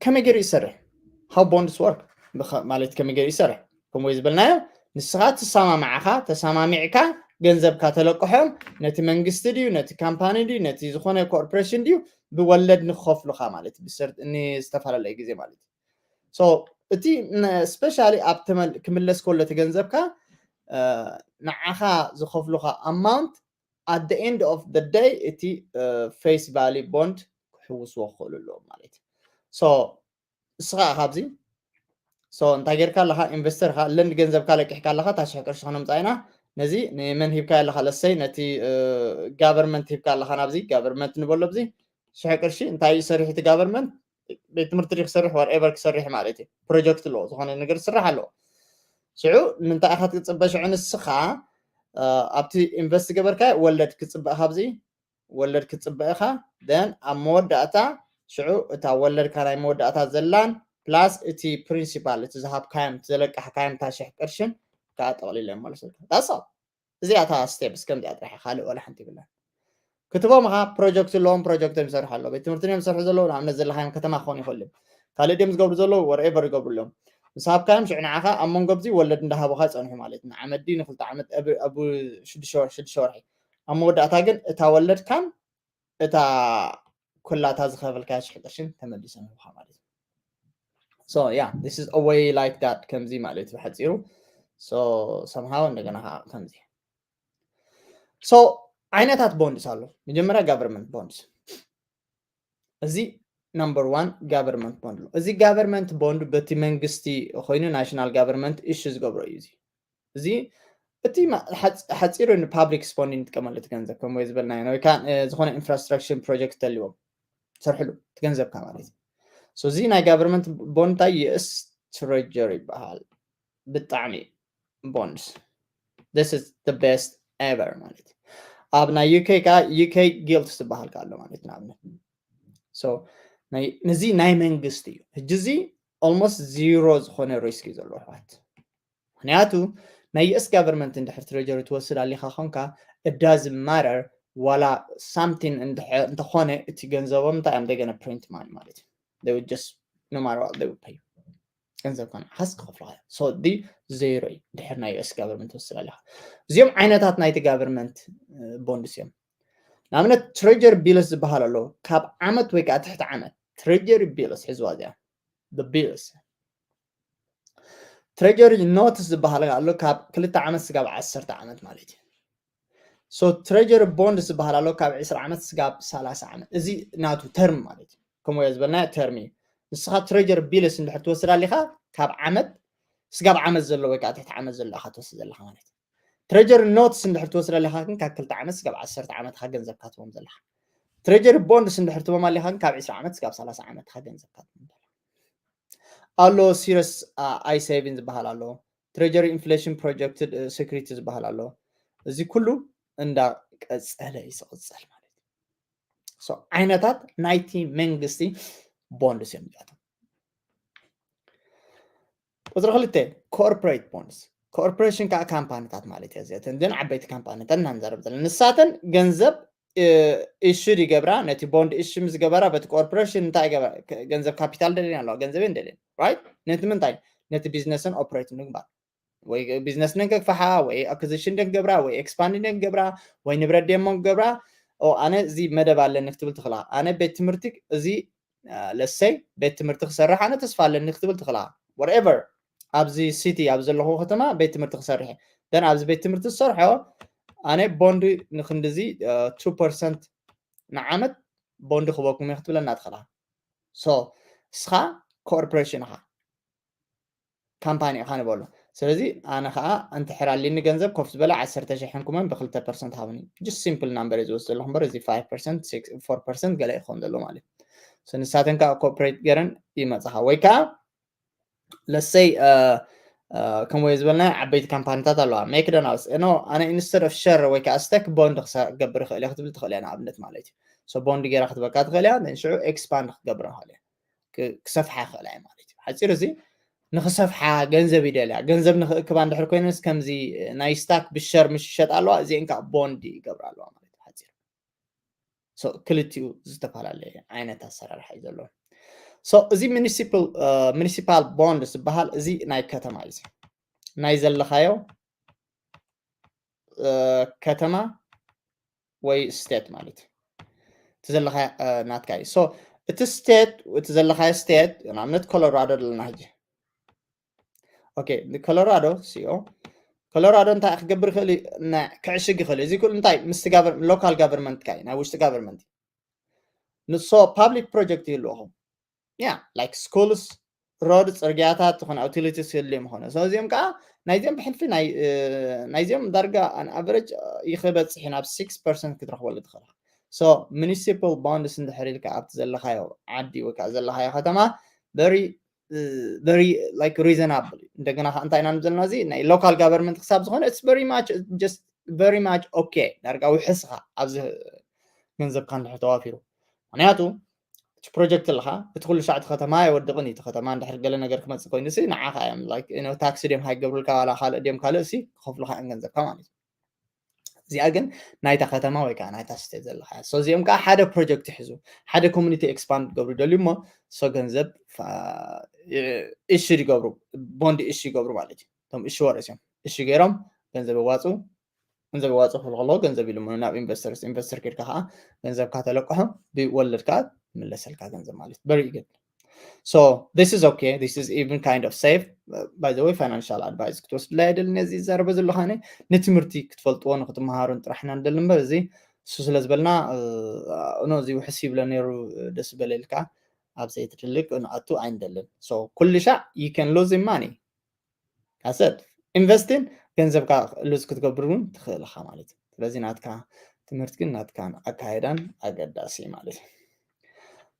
ከመይ ገይሩ ይሰርሕ how bonds work ማለት ከመይ ገይሩ ይሰርሕ ከምኡ ዝበልናዮ ንስኻ ትሰማማዓኻ ተሰማሚዕካ ገንዘብካ ተለቅሖም ነቲ መንግስቲ ድዩ ነቲ ካምፓኒ ድዩ ነቲ ዝኾነ corporation ድዩ ብወለድ ንክኸፍሉኻ ማለት ንዝተፈላለየ ግዜ ማለት እዩ so እቲ specially ኣብ ክምለስ ከሎ እቲ ገንዘብካ ንዓኻ ዝኸፍሉኻ amount at the end of the day እቲ face value bond ክሕውስዎ ክኽእሉ ኣለዎም ማለት እዩ so ንስኻ ካብዚ so እንታይ ጌርካ ኣለኻ ኢንቨስተር ኻ ለንድ ገንዘብካ ለቂሕካ ኣለኻ ታሽሕ ቅርሺ ከነምፃ ኢና ነዚ ንመን ሂብካ ኣለኻ ለሰይ ነቲ government ሂብካ ኣለኻ ናብዚ government ንበሎ ብዚ ሽሕ ቅርሺ እንታይ ይሰርሕ እቲ government ቤት ትምህርቲ ክሰርሕ whatever ክሰርሕ ማለት እዩ ፕሮጀክት ኣለዎ ዝኾነ ነገር ዝስራሕ ኣለዎ ሽዑ ንምንታይ ኢኻ ትፅበ ሽዑ ንስኻ ኣብቲ ኢንቨስት ገበርካ ወለድ ክፅበእ ካብዚ ወለድ ክትፅበ ኢኻ then ኣብ መወዳእታ ሽዑ እታ ወለድካ ናይ መወዳእታ ዘላን plus እቲ principal እቲ ዝሃብካዮም ዘለቃሕካዮም እታ ሽሕ ቅርሽን ከዓ ጠቕሊለ ይመለሰልካ that's all እዚኣ እታ steps ከምዚኣ ጥራሕ ካልእ ወላ ሓንቲ ይብላን ክትቦም ኻ ፕሮጀክት ኣለዎም ፕሮጀክቶም ይሰርሑ ኣለዉ ቤት ትምህርቲ እዮም ዝሰርሑ ዘለዉ ንኣብነት ዘለኻዮም ከተማ ክኾኑ ይኽእሉ እዮም ካልእ ድዮም ዝገብሩ ዘለዉ? Whatever ይገብሩ ኣለዎም። ምስ ሃብካዮም ሽዑ ንዓኻ ኣብ መንጎ ኣብዚ ወለድ እንዳሃቡኻ ይጸንሑ ማለት እዩ። ንዓመት ድዩ ንክልተ ዓመት ኣብ ሽዱሽተ ወርሒ ኣብ መወዳእታ ግን እታ ወለድካን እታ ኩላታ ዝኸፈልካያ ሽሕ ቅርሽን ተመሊሶም ይህቡኻ ማለት እዩ። So yeah, this is a way like that ከምዚ ማለት እዩ ብሓፂሩ። So somehow እንደገና ከዓ ከምዚ። So ዓይነታት ቦንድስ ኣሎ። መጀመርያ government bonds፣ እዚ number one government bond ኣሎ። እዚ government bond በቲ መንግስቲ ኮይኑ national government issue ዝገብሮ እዩ። እዚ እዚ እቲ ሓፂሩ ን public spending ንጥቀመሉ እቲ ገንዘብ ከም ወይ ዝበልናዮ ወይ ከዓ ዝኾነ infrastructure project ተልዎም ሰርሕሉ እቲ ገንዘብካ ማለት እዩ። So እዚ ናይ government bond እንታይ US treasury ይበሃል። ብጣዕሚ bonds, this is the best ever ማለት እዩ። ኣብ ናይ UK ከዓ UK gilt ዝበሃል ከዓ ኣሎ ማለት እዩ። ንኣብነት ነዚ ናይ መንግስቲ እዩ። ሕጂ እዚ almost zero ዝኾነ risk እዩ ዘለዎ ኣሕዋት። ምክንያቱ ናይ US government እንድሕር treasury ትወስድ ኣሊኻ ኮንካ it doesn't matter ዋላ something እንተኾነ እቲ ገንዘቦም እንታይ እዮም they gonna print money ማለት እዩ። They would just no matter what they would pay ገንዘብ ከን ሓስ ክኸፍልካ እዮም። So the zero እዩ ድሕር ናይ US government ትወስድ ኣሊኻ። እዚኦም ዓይነታት ናይቲ government bonds እዮም። ንኣብነት treasury bills ዝበሃል ኣሎ። ካብ ዓመት ወይ ከዓ ትሕቲ ዓመት treasury bills ሕዝዋ እዚኣ bills። Treasury notes ዝበሃል ኣሎ ካብ ክልተ ዓመት ስጋብ ዓሰርተ ዓመት ማለት እዩ። So treasury bonds ዝበሃል ኣሎ ካብ ዕስራ ዓመት ስጋብ ሰላሳ ዓመት። እዚ ናቱ term ማለት እዩ። ከምኡ ዝበልና term እዩ። ንስኻ treasury bills እንድሕር ትወስድ ኣሊኻ ካብ ዓመት ስጋብ ዓመት ዘሎ ወይ ከዓ ትሕቲ ዓመት ዘሎ ኢኻ ትወስድ ዘለኻ ማለት እዩ። Treasury notes እንድሕር ትወስድ ኣሊኻ ግን ካብ ክልተ ዓመት ስጋብ ዓሰርተ ዓመት ኢኻ ገንዘብካ ትቦም ዘለኻ። Treasury bonds እንድሕር ትቦም ኣሊኻ ግን ካብ ዕስራ ዓመት ስጋብ ሰላሳ ዓመት ኢኻ ገንዘብካ ትቦም ዘለኻ። ኣሎ serious I saving ዝበሃል ኣሎ። Treasury inflation projected security ዝበሃል ኣሎ። እዚ ኩሉ እንዳቀፀለ እዩ ዝቕፅል ማለት እዩ። So ዓይነታት ናይቲ መንግስቲ bonds እዮም እዚኣቶም። ቁፅሪ ክልተ corporate bonds። Corporation ከዓ ካምፓኒታት ማለት እየ። እዚኣተን ግን ዓበይቲ ካምፓኒታት እናንዛረብ ዘለና ንሳተን ገንዘብ issue ይገብራ። ነቲ bond issue ምስ ገበራ በቲ corporation እንታይ ገበራ? ገንዘብ ካፒታል ደልየን ኣለዋ፣ ገንዘብ እየን ደልየን right? ነቲ ምንታይ? ነቲ ቢዝነስን ኦፕሬት ምግባር ወይ ቢዝነስ ነን ከግፋሓ ወይ acquisition ደን ክገብራ ወይ expand ደን ክገብራ ወይ ንብረት ደሞ ክገብራ። ኣነ እዚ መደብ ኣለኒ ክትብል ትኽእላ። ኣነ ቤት ትምህርቲ እዚ let's say ቤት ትምህርቲ ክሰርሕ ኣነ ተስፋ ኣለኒ ክትብል ትኽእላ። Whatever ኣብዚ city ኣብ ዘለኹ ከተማ ቤት ትምህርቲ ክሰርሕ then ኣብዚ ቤት ትምህርቲ ዝሰርሖ ኣነ ቦንድ ንክንድዚ two percent ንዓመት ቦንድ ክበኩም እየ ክትብለና ትኽእላ። So እስኻ ኮርፖሬሽን ኢኻ ካምፓኒ ኢኻ ንበሎ። ስለዚ ኣነ ከዓ እንድሕር ኣልኒ ገንዘብ ኮፍ ዝበለ ዓሰርተ ሺሕ ሕንኩመን ብክልተ ፐርሰንት ሃብኒ። Just simple number እየ ዝወስድ ዘለኹ እምበር እዚ five percent six four percent ገለ ይኸውን ዘሎ ማለት እዩ። ንሳተን ከዓ ኮርፖሬት ገረን ይመፅኻ ወይ ከዓ let's say ከምኡ ዝበልና ዓበይቲ ካምፓኒታት ኣለዋ McDonald's no ኣነ instead of share ወይ ከዓ stock bond ክገብር ይኽእል እየ ክትብል ትኽእል እያ ንኣብነት ማለት እዩ። So ቦንድ ገይራ ክትበካ ትኽእል እያ ሽዑ expand ክትገብር ይኽእል እያ ክሰፍሓ ይኽእላ እየ ማለት እዩ። ሓፂሩ እዚ ንክሰፍሓ ገንዘብ ይደልያ ገንዘብ ንክእክባ እንድሕር ኮይነስ ከምዚ ናይ stock ብሸር ምሽሸጥ ኣለዋ እዚአን ከዓ ቦንድ ይገብራ ኣለዋ ማለት እዩ ሓፂሩ። ክልቲኡ ዝተፈላለየ ዓይነት ኣሰራርሓ እዩ ዘለዎ። እዚ municipal bond ዝበሃል እዚ ናይ ከተማ እዩ። ናይ ዘለኻዮ ከተማ ወይ state ማለት እዩ። እቲ ዘለኻዮ ናትካ እዩ። እቲ state እቲ ዘለኻዮ state ንኣብነት ኮሎራዶ ዘለና ሕጂ ኮሎራዶ ሲኦ ኮሎራዶ እንታይ ክገብር ይኽእል ክዕሽግ ይኽእል እዚ ኩሉ እንታይ ምስ local government ካ ናይ ውሽጢ government ንሶ public project ይህልወኹም ያ like schools road ፅርግያታት ዝኾነ utilities ክህልዮም ይኾነ እዚኦም ከዓ ናይዚኦም ብሕልፊ ናይዚኦም ዳርጋ an average ይክበፅሕ ናብ six percent ክትረኽበሉ ትኽእል። So municipal bonds እንድሕር ኢልካ ኣብቲ ዘለኻዮ ዓዲ ወይ ከዓ ዘለኻዮ ከተማ very very like reasonable እንደገና ከዓ እንታይ ኢና ዘለና እዚ ናይ local government ክሳብ ዝኾነ it's very much just very much okay ዳርጋ ውሕስኻ ኣብዚ ገንዘብካ እንድሕር ተዋፊሩ ምክንያቱ እቲ ፕሮጀክት ኣለካ እቲ ኩሉ ሻዕ እቲ ከተማ የወድቕን እዩ እቲ ከተማ እንድሕር ገለ ነገር ክመፅእ ኮይኑ ሲ ንዓኻ እዮም ታክሲ ድዮም ሃይገብሩልካ ዋላ ካልእ ድዮም ካልእ ሲ ክኸፍሉካ እዮም ገንዘብካ ማለት እዩ። እዚኣ ግን ናይታ ከተማ ወይ ከዓ ናይታ ስቴት ዘለካ። So እዚኦም ከዓ ሓደ ፕሮጀክት ይሕዙ፣ ሓደ ኮሚኒቲ ኤክስፓንድ ገብሩ ደልዩ እሞ so ገንዘብ ኢሹ ይገብሩ፣ ቦንድ ኢሹ ይገብሩ ማለት እዩ። እቶም ኢሹወርስ እዮም ኢሹ ገይሮም ገንዘብ የዋፅኡ። ገንዘብ የዋፅኡ ክብሉ ከለዉ ገንዘብ ኢሉ እሞ ናብ ኢንቨስተርስ፣ ኢንቨስተር ከድካ ከዓ ገንዘብካ ተለቅሖ ብወለድ ከዓ ትምለሰልካ ገንዘብ ማለት እዩ። Very good. So this is okay, this is even kind of safe. By the way, financial advice ክትወስድላ የደልን እዚ ዝዛረበ ዘለኹ ኣነ ንትምህርቲ ክትፈልጥዎ ንክትመሃሩን ጥራሕ ኢና ንደሊ እምበር እዚ እሱ ስለ ዝበልና እኖ እዚ ውሕስ ይብለ ነይሩ ደስ በለልካ ኣብ ዘይትድልቅ ንኣቱ ኣይንደልን። So ኩሉ ሻዕ you can lose money ካሰት ኢንቨስትን ገንዘብካ ሉዝ ክትገብር እውን ትኽእል ኢኻ ማለት እዩ። ስለዚ ናትካ ትምህርቲ ግን ናትካን ኣካየዳን ኣገዳሲ ማለት እዩ።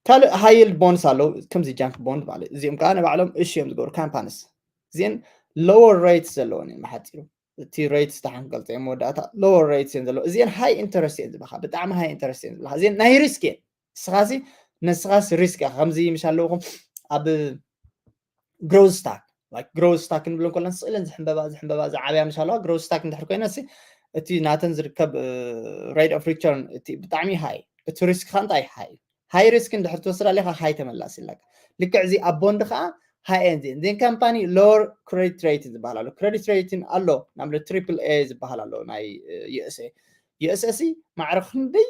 ካልእ ሃይ ይልድ ቦንድስ ኣለዉ፣ ከምዚ ጃንክ ቦንድ ማለት እዩ። እዚኦም ከዓ ንባዕሎም እሹ እዮም ዝገብሩ ካምፓኒስ። እዚአን ሎወር ሬትስ ዘለወን እዮም ብሓፂሩ። እቲ ሬትስ ተሓንቀልፀ እዮም መወዳእታ ሎወር ሬትስ እዮም ዘለዉ። እዚአን ሃይ ኢንተረስት እየን ዝበኻ፣ ብጣዕሚ ሃይ ኢንተረስት እየን ዝበኻ። እዚአን ናይ ሪስክ እየን። ንስኻሲ ነስኻስ ሪስክ ኢኻ። ከምዚ ምሽ ኣለውኹም ኣብ ግሮዝ ስታክ ግሮዝ ስታክ ክንብለን ከለና ስእለን ዝሕንበባ ዝሕንበባ ዝዓብያ ምሽ ኣለዋ። ግሮዝ ስታክ እንድሕር ኮይና ሲ እቲ ናተን ዝርከብ ሬት ኦፍ ሪተርን እቲ ብጣዕሚ ሃይ፣ እቲ ሪስክ ካ እንታይ ሃይ ሃይ ሪስክ እንድሕር ትወስድ ኣለካ ሃይ ተመላስ ኣለካ። ልክዕ እዚ ኣብ ቦንድ ከዓ ሃይ ኤን ዜን ዜን ካምፓኒ ሎወር ክሬዲት ሬቲን ዝበሃል ኣሎ። ክሬዲት ሬቲን ኣሎ ናብ ትሪፕል ኤ ዝበሃል ኣሎ ናይ ዩኤስኤ። ዩኤስኤ ሲ ማዕረ ክንደይ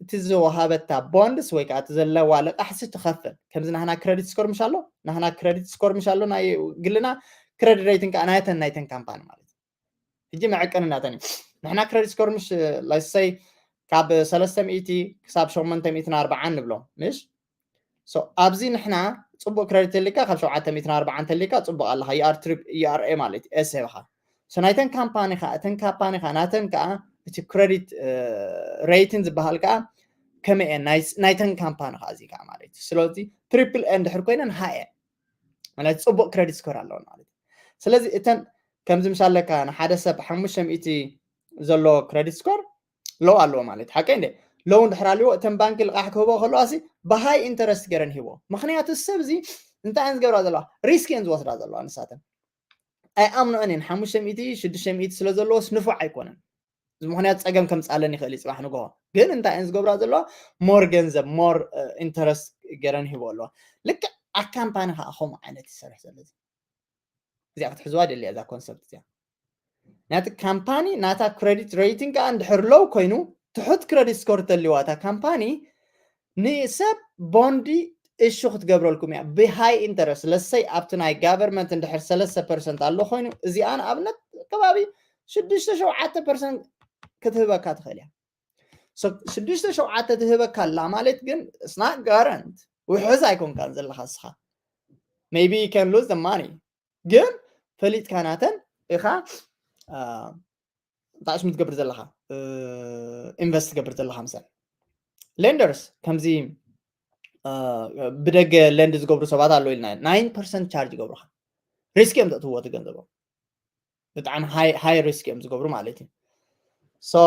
እቲ ዝወሃበታ ቦንድስ ወይ ከዓ እቲ ዘለዋ ልቃሕሲ ትኸፍል። ከምዚ ናህና ክሬዲት ስኮር ምሽ ኣሎ፣ ናህና ክሬዲት ስኮር ምሽ ኣሎ ናይ ግልና፣ ክሬዲት ሬቲን ከዓ ናይተን ናይተን ካምፓኒ ማለት እዩ። ሕጂ መዐቀኒ ናተን እዩ። ንሕና ክሬዲት ስኮር ምሽ ላይሰይ ካብ ሰለስተ ሚእቲ ክሳብ ሸሞንተ ሚእትን ኣርባዓን ንብሎ ምሽ። So ኣብዚ ንሕና ፅቡቅ ክሬዲት ተሊካ ካብ ሸውዓተ ሚእትን ኣርባዓን ተሊካ ፅቡቅ ኣለካ። ዩኣር ትሪፕ ዩኣርኤ ማለት እዩ ኤስ ሂብካ። So ናይተን ካምፓኒ ከዓ እተን ካምፓኒ ከዓ ናተን ከዓ እቲ ክሬዲት ሬቲን ዝበሃል ከዓ ከመይ እየን ናይ- ናይተን ካምፓኒ ከዓ እዚ ከዓ ማለት እዩ። ስለዚ ትሪፕል ኤ እንድሕር ኮይነን ሃይ እየን ማለት ፅቡቅ ክሬዲት ስኮር ኣለወን ማለት እዩ። ስለዚ እተን ከምዚ ምሽ ኣለካ ንሓደ ሰብ ሓሙሽተ ሚእቲ ዘሎ ክሬዲት ስኮር ሎው ኣለዎ ማለት እዩ። ሓቀይ እንደ ሎው እንድሕር ኣልዎ እተን ባንኪ ልቃሕ ክህቦ ከለዋ ሲ ብሃይ ኢንተረስት ገይረን ሂቦ። ምክንያቱ ሰብ እዚ እንታይ እየን ዝገብራ ዘለዋ ሪስክ እየን ዝወስዳ ዘለዋ ንሳተን ኣይኣምኖአን እየን። ሓሙሽተ ሚእቲ ሽዱሽተ ሚእቲ ስለ ዘለዎስ ንፉዕ ኣይኮነን። እዚ ምክንያት ፀገም ከምፃለን ይኽእል እዩ ፅባሕ ንግሆ። ግን እንታይ እየን ዝገብራ ዘለዋ ሞር ገንዘብ ሞር ኢንተረስት ገይረን ሂቦ ኣለዋ። ልክዕ ኣብ ካምፓኒ ከዓ ከምኡ ዓይነት ይሰርሕ ዘሎ እዚ። እዚኣ ክትሕዝዋ ደልያ እዛ ኮንሰፕት እዚኣ። ናቲ ካምፓኒ ናታ ክሬዲት ሬቲንግ ከዓ እንድሕር ሎው ኮይኑ ትሑት ክሬዲት ስኮር ተልዋ እታ ካምፓኒ ንሰብ ቦንዲ እሹ ክትገብረልኩም እያ ብሃይ ኢንተረስት። ለሰይ ኣብቲ ናይ ጋቨርንመንት እንድሕር ሰለስተ ፐርሰንት ኣሎ ኮይኑ እዚኣ ንኣብነት ከባቢ ሽዱሽተ ሸውዓተ ፐርሰንት ክትህበካ ትኽእል እያ። So ሽዱሽተ ሸውዓተ ትህበካ ኣላ ማለት ግን it's not guarantee ውሕዝ ኣይኮንካን ዘለካ እስኻ። Maybe you can lose the money ግን ፈሊጥካ ናተን ኢኻ ጣዕሽሚ ትገብር ዘለካ ኢንቨስት ትገብር ዘለካ ምሳሌ ሌንደርስ ከምዚ ብደገ ለንድ ዝገብሩ ሰባት ኣለዉ ኢልና ናይን ፐርሰንት ቻርጅ ይገብሩካ። ሪስክ እዮም ዘእትውዎ እቲ ገንዘቦም። ብጣዕሚ ሃይ ሪስክ እዮም ዝገብሩ ማለት እዩ። So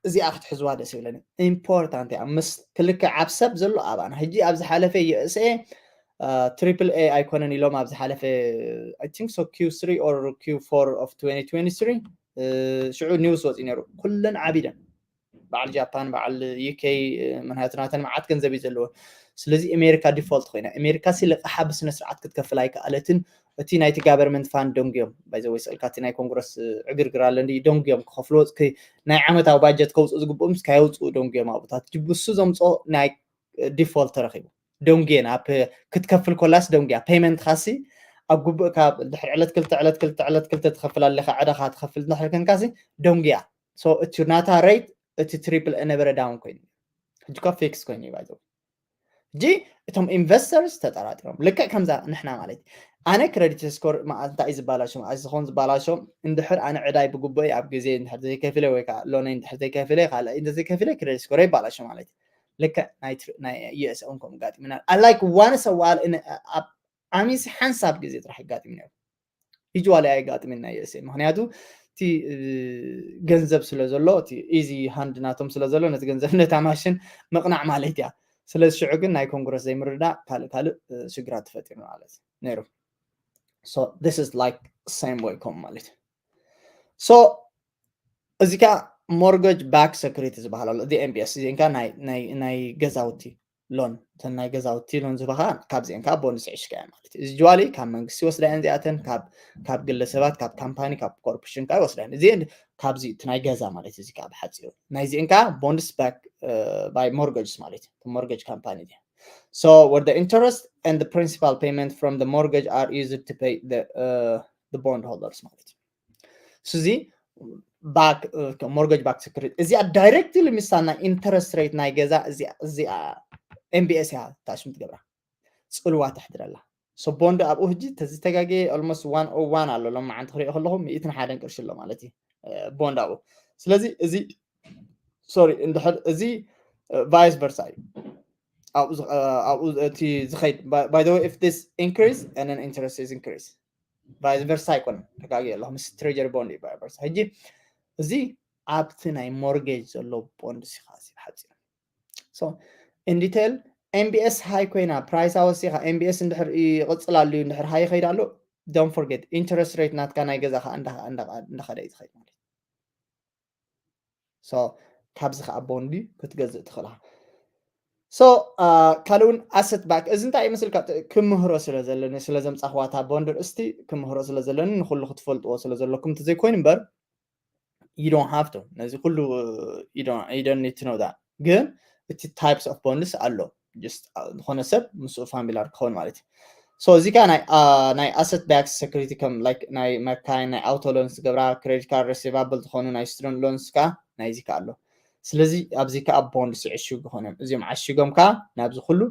እዚኣ ክትሕዝዋ ደስ ይብለኒ። ኢምፖርታንት እያ ምስ ክልክዕ ኣብ ሰብ ዘሎ ኣባና ሕጂ ኣብ ዝሓለፈ ዩኤስኤ ትሪፕል ኤ ኣይኮነን ኢሎም ኣብ ዝሓለፈ I think so Q three or Q four of twenty twenty-three ሽዑ ኒውስ ወፂኡ ነይሩ። ኩለን ዓቢደን በዓል ጃፓን በዓል ዩኬ ምክንያቱ ናተን መዓት ገንዘብ እዩ ዘለወን። ስለዚ ኣሜሪካ ዲፎልት ኮይና ኣሜሪካ ሲ ልቃሓ ብስነ ስርዓት ክትከፍል ኣይከኣለትን። እቲ ናይቲ ጋቨርንመንት ፋንድ ደንጉዮም ባይዘወይ ስእልካ እቲ ናይ ኮንግረስ ዕግርግር ኣለ እንዲ ደንጉዮም ክኸፍልዎ ናይ ዓመታዊ ባጀት ከውፅኡ ዝግብኦም እስካ የውፅኡ ደንጉዮም ኣብታት ጅብሱ ዘምፅኦ ናይ ዲፎልት ተረኪቡ ደንጉየን ኣብ ክትከፍል ኮላስ ደንጉያ ፔመንት ካሲ ኣብ ጉብእካ ድሕሪ ዕለት ክልተ ዕለት ክልተ ዕለት ክልተ ትኸፍል ኣለካ ዕዳኻ ትኸፍል ድሕር ከንካሲ ደንጉያ። So እቲ ናታ ሬት እቲ ትሪፕል ነበረ ዳውን ኮይኑ ሕጂ ካ ፊክስ ኮይኑ ባይዘው ሕጂ እቶም ኢንቨስተርስ ተጠራጢሮም ልክዕ ከምዛ ንሕና ማለት እዩ። ኣነ ክሬዲት ስኮር እንታይ እዩ ዝባላሾ ማለት ዝኾን ዝባላሾ እንድሕር ኣነ ዕዳይ ብግቡእ ኣብ ግዜ እንድሕር ዘይከፍለ ወይ ከዓ ሎነይ እንድሕር ዘይከፍለ ካልኣይ እንተ ዘይከፍለ ክሬዲት ስኮር ይባላሾ ማለት እዩ። ልክዕ ናይ ዩኤስ እውን ከምኡ ጋጢምና ኣላይክ ዋንስ ኣዋል ኣብ ዓሚሲ ሓንሳብ ግዜ ጥራሕ ይጋጥም ነይሩ። ዩጅዋሊ ኣይጋጥምን ናይ ዩኤስኤ ምክንያቱ እቲ ገንዘብ ስለ ዘሎ እቲ ኢዚ ሃንድ ናቶም ስለ ዘሎ ነቲ ገንዘብ ነታ ማሽን ምቕናዕ ማለት እያ። ስለዚ ሽዑ ግን ናይ ኮንግረስ ዘይምርዳእ ካልእ ካልእ ሽግራት ተፈጢሩ ማለት ነይሩ። So this is like same way ከም ማለት እዩ። So እዚ ከዓ mortgage backed security ዝበሃል ኣሎ። እዚ M B S እዚአን ከዓ ናይ ገዛውቲ ሎን፣ እተን ናይ ገዛውቲ ሎን ዝህባኻ ካብዚአን ከዓ ቦንድስ ይዕሽጋ እያ ማለት እዩ። እዚ ጅዋሊ ካብ መንግስቲ ወስዳ እየን እዚኣተን፣ ካብ ግለሰባት፣ ካብ ካምፓኒ፣ ካብ ኮርፖሬሽን ከዓ ይወስዳ እየን። እዚአን ካብዚ እቲ ናይ ገዛ ማለት እዩ። እዚ ከዓ ብሓፂሩ ናይዚአን ከዓ ቦንድስ ባክ ባይ ሞርገጅስ ማለት እዩ። ሞርገጅ ካምፓኒ እዚአ። So where the interest and the principal payment from the mortgage are used to pay the bond holders ማለት እዩ። እዚ ባክ ሞርገጅ ባክ ሰክሪቲ እዚኣ ዳይሬክትሊ ምሳና ኢንተረስት ሬት ናይ ገዛ እዚኣ M B S እያ ታሽም ትገብራ፣ ፅልዋ ተሕድረላ። ቦንድ ኣብኡ ህጂ ተዝተጋገየ ኦልሞስት ዋን ኦ ዋን ኣሎ። ሎም መዓንቲ ክሪኦ ከለኹ ሚእትን ሓደን ቅርሺ ኣሎ ማለት እዩ ቦንድ ኣብኡ። ስለዚ እዚ ሶሪ እንድሕር እዚ ቫይስ ቨርሳ እዩ ኣብኡ እቲ ዝኸይድ። By the way, if this increase and then interest is increase, ቫይስ ቨርሳ ኣይኮነን፣ ተጋግየ ኣለኹ። ምስ ትሬጀሪ ቦንድ እዩ ቫይስ ቨርሳ። ሕጂ እዚ ኣብቲ ናይ ሞርጌጅ ዘሎ ቦንድ ሲኻ ሓፂር። So in detail M B S ሃይ ኮይና ፕራይሳ ወሲኻ M B S እንድሕር ይቕፅል ኣሎ እንድሕር ሃይ ይኸይድ ኣሎ፣ don't forget interest rate ናትካ ናይ ገዛኻ እንዳኸደ እዩ ዝኸይድ ማለት እዩ። So ካብዚ ከዓ ቦንዲ ክትገዝእ ትኽእልኻ። So ካልእ እውን ኣሰት ባክ እዚ እንታይ ይመስልካ? ክምህሮ ስለ ዘለኒ ስለ ዘምፃኽዋታ ቦንድ ርእስቲ ክምህሮ ስለ ዘለኒ ንኩሉ ክትፈልጥዎ ስለ ዘለኩም እንተዘይኮይኑ እምበር you don't have to ነዚ ኩሉ you don't need to know that። ግን እቲ types of bonds ኣሎ ዝኾነ ሰብ ምስኡ ፋሚላር ክኸውን ማለት እዩ። So እዚ ከዓ ናይ ኣሰት ባክ ሰክሪቲ ከም ላይክ ናይ መካይን ናይ ኣውቶ ሎንስ ገብራ ክሬዲት ካርድ ሬሲቫብል ዝኾኑ ናይ ስቱደንት ሎንስ ከዓ ናይዚ ከዓ ኣሎ። ስለዚ ኣብዚ ከዓ ቦንድ ስዕሽጉ ዝኾነ እዚኦም ዓሽጎም ከዓ ናብዚ ኩሉ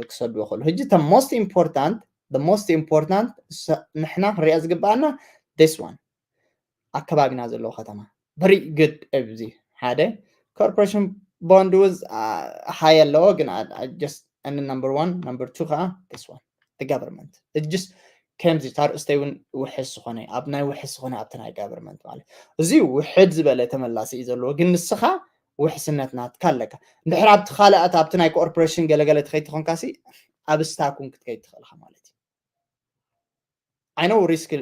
ክሰድዎ ከሉ ሕጂ ተ most important the most important ንሕና ክንሪኣ ዝግባኣና this one ኣከባቢና ዘለዎ ከተማ very good። ኣብዚ ሓደ ኮርፖሬሽን ቦንድ ውዝ ሃይ ኣለዎ ግን just and number one number two ከዓ this one the government just ከምዚ ታርእስተይ እውን ውሕስ ዝኾነ ኣብ ናይ ውሕስ ዝኾነ ኣብቲ ናይ ጋቨርመንት ማለት እዚ ውሕድ ዝበለ ተመላሲ እዩ ዘለዎ። ግን ንስኻ ውሕስነት ናትካ ኣለካ። እንድሕር ኣብቲ ካልኣት ኣብቲ ናይ ኮርፖሬሽን ገለገለ ትኸይድ ትኾንካ ሲ ኣብ ስታክ እውን ክትከይድ ትኽእልካ ማለት እዩ። I know risk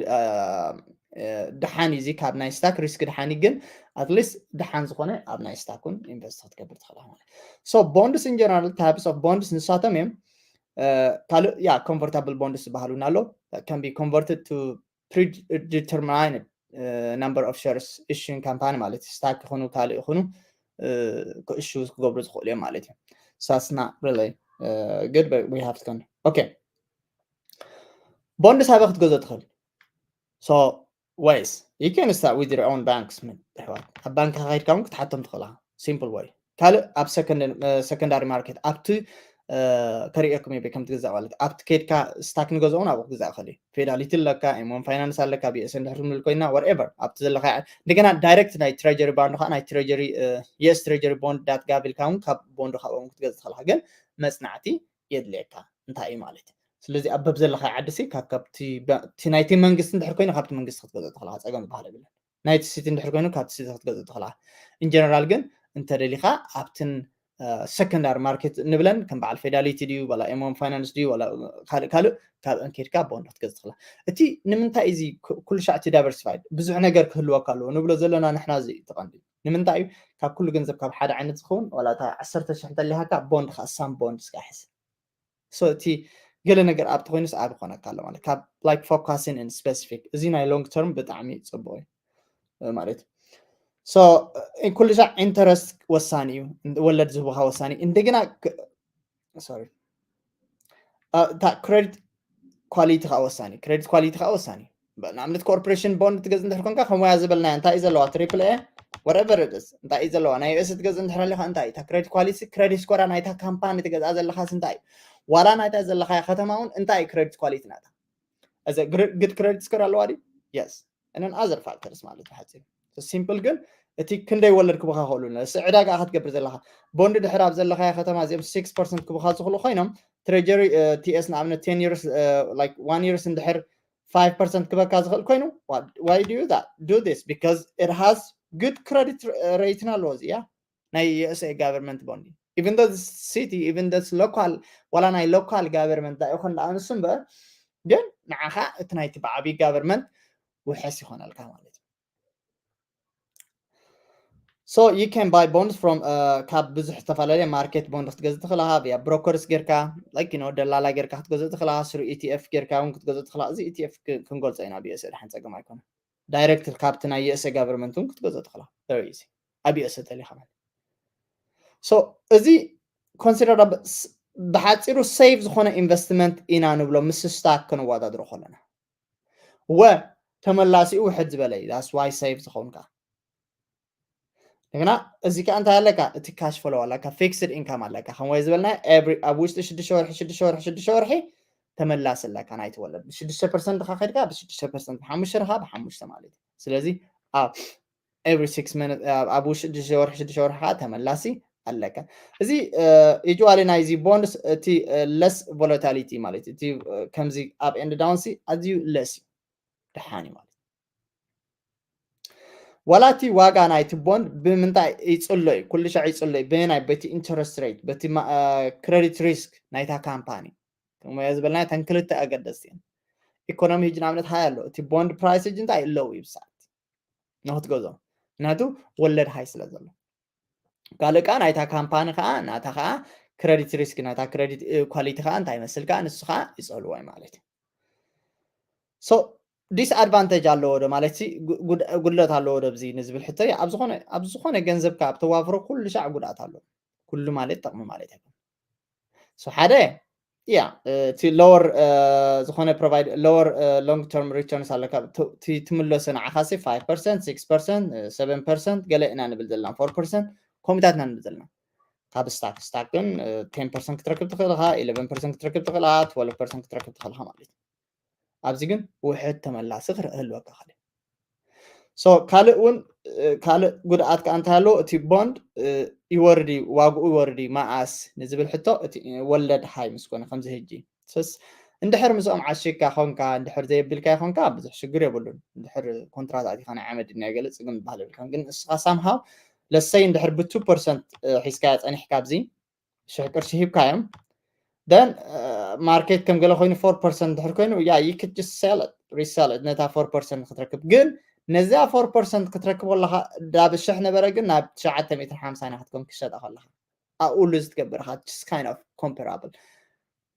ድሓን እዩ እዚ ካብ ናይ ስታክ ሪስክ ድሓን እዩ፣ ግን at least ድሓን ዝኾነ ኣብ ናይ ስታክ እውን ኢንቨስት ክትገብር ትኽእልካ ማለት። So bonds in general types of bonds ንሳቶም እዮም። ካልእ ያ ኮንቨርታብል ቦንድስ ዝበሃሉና ኣሎ can be converted to predetermined number of shares issuing company ማለት እዩ። ስታክ ይኹኑ ካልእ ይኹኑ ክእሹ ክገብሩ ዝኽእሉ እዮም ማለት እዩ። So that's not really good but we have to okay. ቦንድስ ኣበይ ክትገዝኦ ትኽእል? So ways you can start with your own banks ኣሕዋት ኣብ ባንክ ከይድካ እውን ክትሓቶም ትኽእልካ። Simple way ካልእ ኣብ ሰከንዳሪ ማርኬት ኣብቲ ከርእየኩም እየ ከም ትገዛእ ማለት ኣብቲ ከድካ ስታክ ንገዝኦ እውን ኣብኡ ክገዛእ ይኽእል እዩ። ፌዳሊቲ ኣለካ፣ ኤምዋን ፋይናንስ ኣለካ፣ ቢኤስኤን ድሕር ክንብል ኮይና whatever ኣብቲ ዘለካ እንደገና ዳይሬክት ናይ ትሬጀሪ ባንድ ከዓ ናይ ትሬጀሪ የስ ትሬጀሪ ቦንድ ዳት ጋቭ ኢልካ እውን ካብ ቦንድ ካብኦም ክትገዝእ ትኽእልካ። ግን መፅናዕቲ የድልየካ እንታይ እዩ ማለት እዩ። ስለዚ ኣብ በብ ዘለካ ዓዲ ሲ ካብቲ ናይቲ መንግስቲ እንድሕር ኮይኑ ካብቲ መንግስቲ ክትገዝእ ትኽእልካ፣ ፀገም ዝበሃል የብለን። ናይቲ ሲቲ እንድሕር ኮይኑ ካብቲ ሲቲ ክትገዝእ ትኽእልካ። ኢንጀነራል ግን እንተደሊካ ኣብትን ሰከንዳሪ ማርኬት ንብለን ከም በዓል ፌዳሊቲ ድዩ ዋላ ኤምዋን ፋይናንስ ድዩ ዋላ ካልእ ካልእ ካብአን ኬድካ ቦንድ ክትገዝእ ትኽእልካ። እቲ ንምንታይ እዚ ኩሉ ሻዕ እቲ ዳይቨርሲፋይድ ብዙሕ ነገር ክህልወካ ኣለዎ ንብሎ ዘለና ንሕና እዚ እዩ እቲ ቀንዲ። ንምንታይ እዩ ካብ ኩሉ ገንዘብ ካብ ሓደ ዓይነት ዝኸውን ዋላ እታ ዓሰርተ ሽሕ እንተሊሃካ ቦንድ ከዓ ሳም ቦንድ እስካ ሕዝ። So እቲ ገለ ነገር ኣብቲ ኮይኑስ ኣብ ይኮነካ ኣሎ ማለት ካብ like focusing in specific እዚ ናይ long term ብጣዕሚ ፅቡቅ እዩ ማለት እዩ። So ኩሉ ሻዕ ኢንተረስት ወሳኒ እዩ፣ ወለድ ዝህቡካ ወሳኒ እንደገና sorry እታ ክሬዲት ኳሊቲ ከዓ ወሳኒ። ክሬዲት ኳሊቲ ከዓ ወሳኒ። ንኣብነት ኮርፖሬሽን ቦንድ ትገዝ እንድሕር ኮንካ ከም ወያ ዝበልናዮ እንታይ እዩ ዘለዋ ትሪፕል ኤ whatever it is እንታይ እዩ ዘለዋ ናይ ዩኤስ ትገዝ እንድሕር ኣለካ እንታይ እታ ክሬዲት ኳሊቲ ክሬዲት ስኮራ ናይታ ካምፓኒ ትገዝኣ ዘለካ እንታይ እዩ ዋላ ናይታ ዘለካ ከተማ እውን እንታይ እዩ ክሬዲት ኳሊቲ ናታ እዚ ግድ ክሬዲት ስኮር ኣለዋ ድዩ? Yes and then other factors ማለት ብሓፂሩ ሲምፕል። ግን እቲ ክንደይ ወለድ ክቡካ ክእሉ ንስ ዕዳጋ ክትገብር ዘለካ ቦንድ ድሕር ኣብ ዘለካ ከተማ እዚኦም six percent ክቡካ ዝኽእሉ ኮይኖም ትሬጀሪ ቲኤስ ንኣብነት ten years like one years እንድሕር five percent ክበካ ዝኽእል ኮይኑ why do you that do this because it has good credit rating ኣለዎ እዚያ ናይ USA government bond even though city even though local ዋላ ናይ local government ዳ ይኹን ዳ ኣንሱ እምበር ግን ንዓኻ እቲ ናይቲ ብዓብይ government ውሕስ ይኾነልካ ማለት እዩ። So you can buy bonds from ካብ ብዙሕ ዝተፈላለየ market bond ክትገዝእ ትኽእል ኢኻ፣ via brokers ጌርካ፣ like you know ደላላ ጌርካ ክትገዝእ ትኽእል ኢኻ፣ through E T F ጌርካ እውን ክትገዝእ ትኽእል ኢኻ። እዚ E T F ክንገልጾ ኢና ኣብ U S A፣ ደሓን ጸገም ኣይኮነ። Direct ካብቲ ናይ U S A government እውን ክትገዝእ ትኽእል ኢኻ። Very easy። ኣብ U S A ተሊኻ ማለት። So እዚ consider ብሓፂሩ safe ዝኾነ investment ኢና ንብሎ ምስ stock ከነወዳድሮ ከለና። ወ ተመላሲኡ ውሕድ ዝበለ እዩ። That's why safe ዝኸውን ከዓ። እንደገና እዚ ከዓ እንታይ ኣለካ? እቲ cash flow ኣለካ፣ fixed income ኣለካ። ከም ወይ ዝበልና every ኣብ ውሽጢ ሽዱሽተ ወርሒ ሽዱሽተ ወርሒ ሽዱሽተ ወርሒ ተመላሲ ኣለካ ናይቲ ወለድ። ብሽዱሽተ ፐርሰንት ድኻ ከድካ ብሽዱሽተ ፐርሰንት፣ ብሓሙሽተ ድኻ ብሓሙሽተ ማለት እዩ። ስለዚ ኣብ every six months ኣብ ውሽጢ ሽዱሽተ ወርሒ ሽዱሽተ ወርሒ ከዓ ተመላሲ ኣለካ። እዚ usually ናይዚ bonds እቲ less volatility ማለት እቲ ከምዚ up and down ሲ ኣዝዩ less እዩ፣ ደሓን እዩ ማለት። ዋላ እቲ ዋጋ ናይቲ ቦንድ ብምንታይ ይፅሎ እዩ? ኩሉ ሻዕ ይፅሎ እዩ። በየናይ? በቲ interest rate፣ በቲ credit risk ናይታ ካምፓኒ። ከምኡ ዝበልና እተን ክልተ ኣገደስቲ እየን። ኢኮኖሚ ሕጂ ንኣብነት ሃይ ኣሎ፣ እቲ ቦንድ price ሕጂ እንታይ ኣለዉ እዩ ብሰዓት ንክትገዝኦ? ምክንያቱ ወለድ ሃይ ስለ ዘሎ። ካልእ ከዓ ናይታ ካምፓኒ ከዓ ናታ ከዓ credit risk፣ ናታ credit quality ከዓ እንታይ ይመስል ከዓ ንሱ ከዓ ይፀልዎ እዩ ማለት እዩ። So disadvantage ኣለዎ ዶ ማለት ሲ ጉድለት ኣለዎ ዶ ኣብዚ ንዝብል ሕቶ፣ ኣብ ዝኾነ ኣብ ዝኾነ ገንዘብካ ኣብ ተዋፍሮ ኩሉ ሻዕ ጉድኣት ኣለዎ። ኩሉ ማለት ጠቕሚ ማለት ኣይኮን። So ሓደ ያ እቲ lower ዝኾነ provide lower long term returns ኣለካ። ትምለሶ ንዓኻ ሲ five percent፣ six percent፣ seven percent ገለ ኢና ንብል ዘለና፣ four percent ከምኡታት ኢና ንብል ዘለና። ካብ stock፣ stock ግን ten percent ክትረክብ ትኽእል ኢኻ፣ eleven percent ክትረክብ ትኽእል ኢኻ፣ twelve percent ክትረክብ ትኽእል ኢኻ ማለት እዩ። ኣብዚ ግን ውሕድ ተመላሲ ክህልወካ ይኽእል። So ካልእ እውን ካልእ ጉድኣት ከዓ እንታይ ኣለዎ? እቲ ቦንድ ይወርድ እዩ፣ ዋግኡ ይወርድ እዩ። መዓስ ንዝብል ሕቶ እቲ ወለድ ሃይ ምስ ኮነ ከምዚ ሕጂ ስ እንድሕር ምስኦም ዓሽግካ ኮንካ፣ እንድሕር ዘየብልካ ኮንካ ብዙሕ ሽግር የብሉን። እንድሕር ኮንትራት ኣቲኻ ናይ ዓመት ድንያ ገለ ፅግም ዝበሃል የብልካን። ግን እስኻ ሳምሃው ለሰይ እንድሕር ብ two percent ሒዝካያ ፀኒሕካ ኣብዚ ሽሕ ቅርሺ ሂብካዮም then ማርኬት ከም ገለ ኮይኑ four percent ድሕር ኮይኑ ያ you could just sell it, resell it ነታ four percent ክትረክብ። ግን ነዚኣ four percent ክትረክብ ከለኻ ዳብ ሽሕ ነበረ ግን ናብ ትሽዓተ ሚእትን ሓምሳን ክትከውን ክሸጣ ከለኻ ኣብኡ lose ትገብር ኢኻ። Just kind of comparable።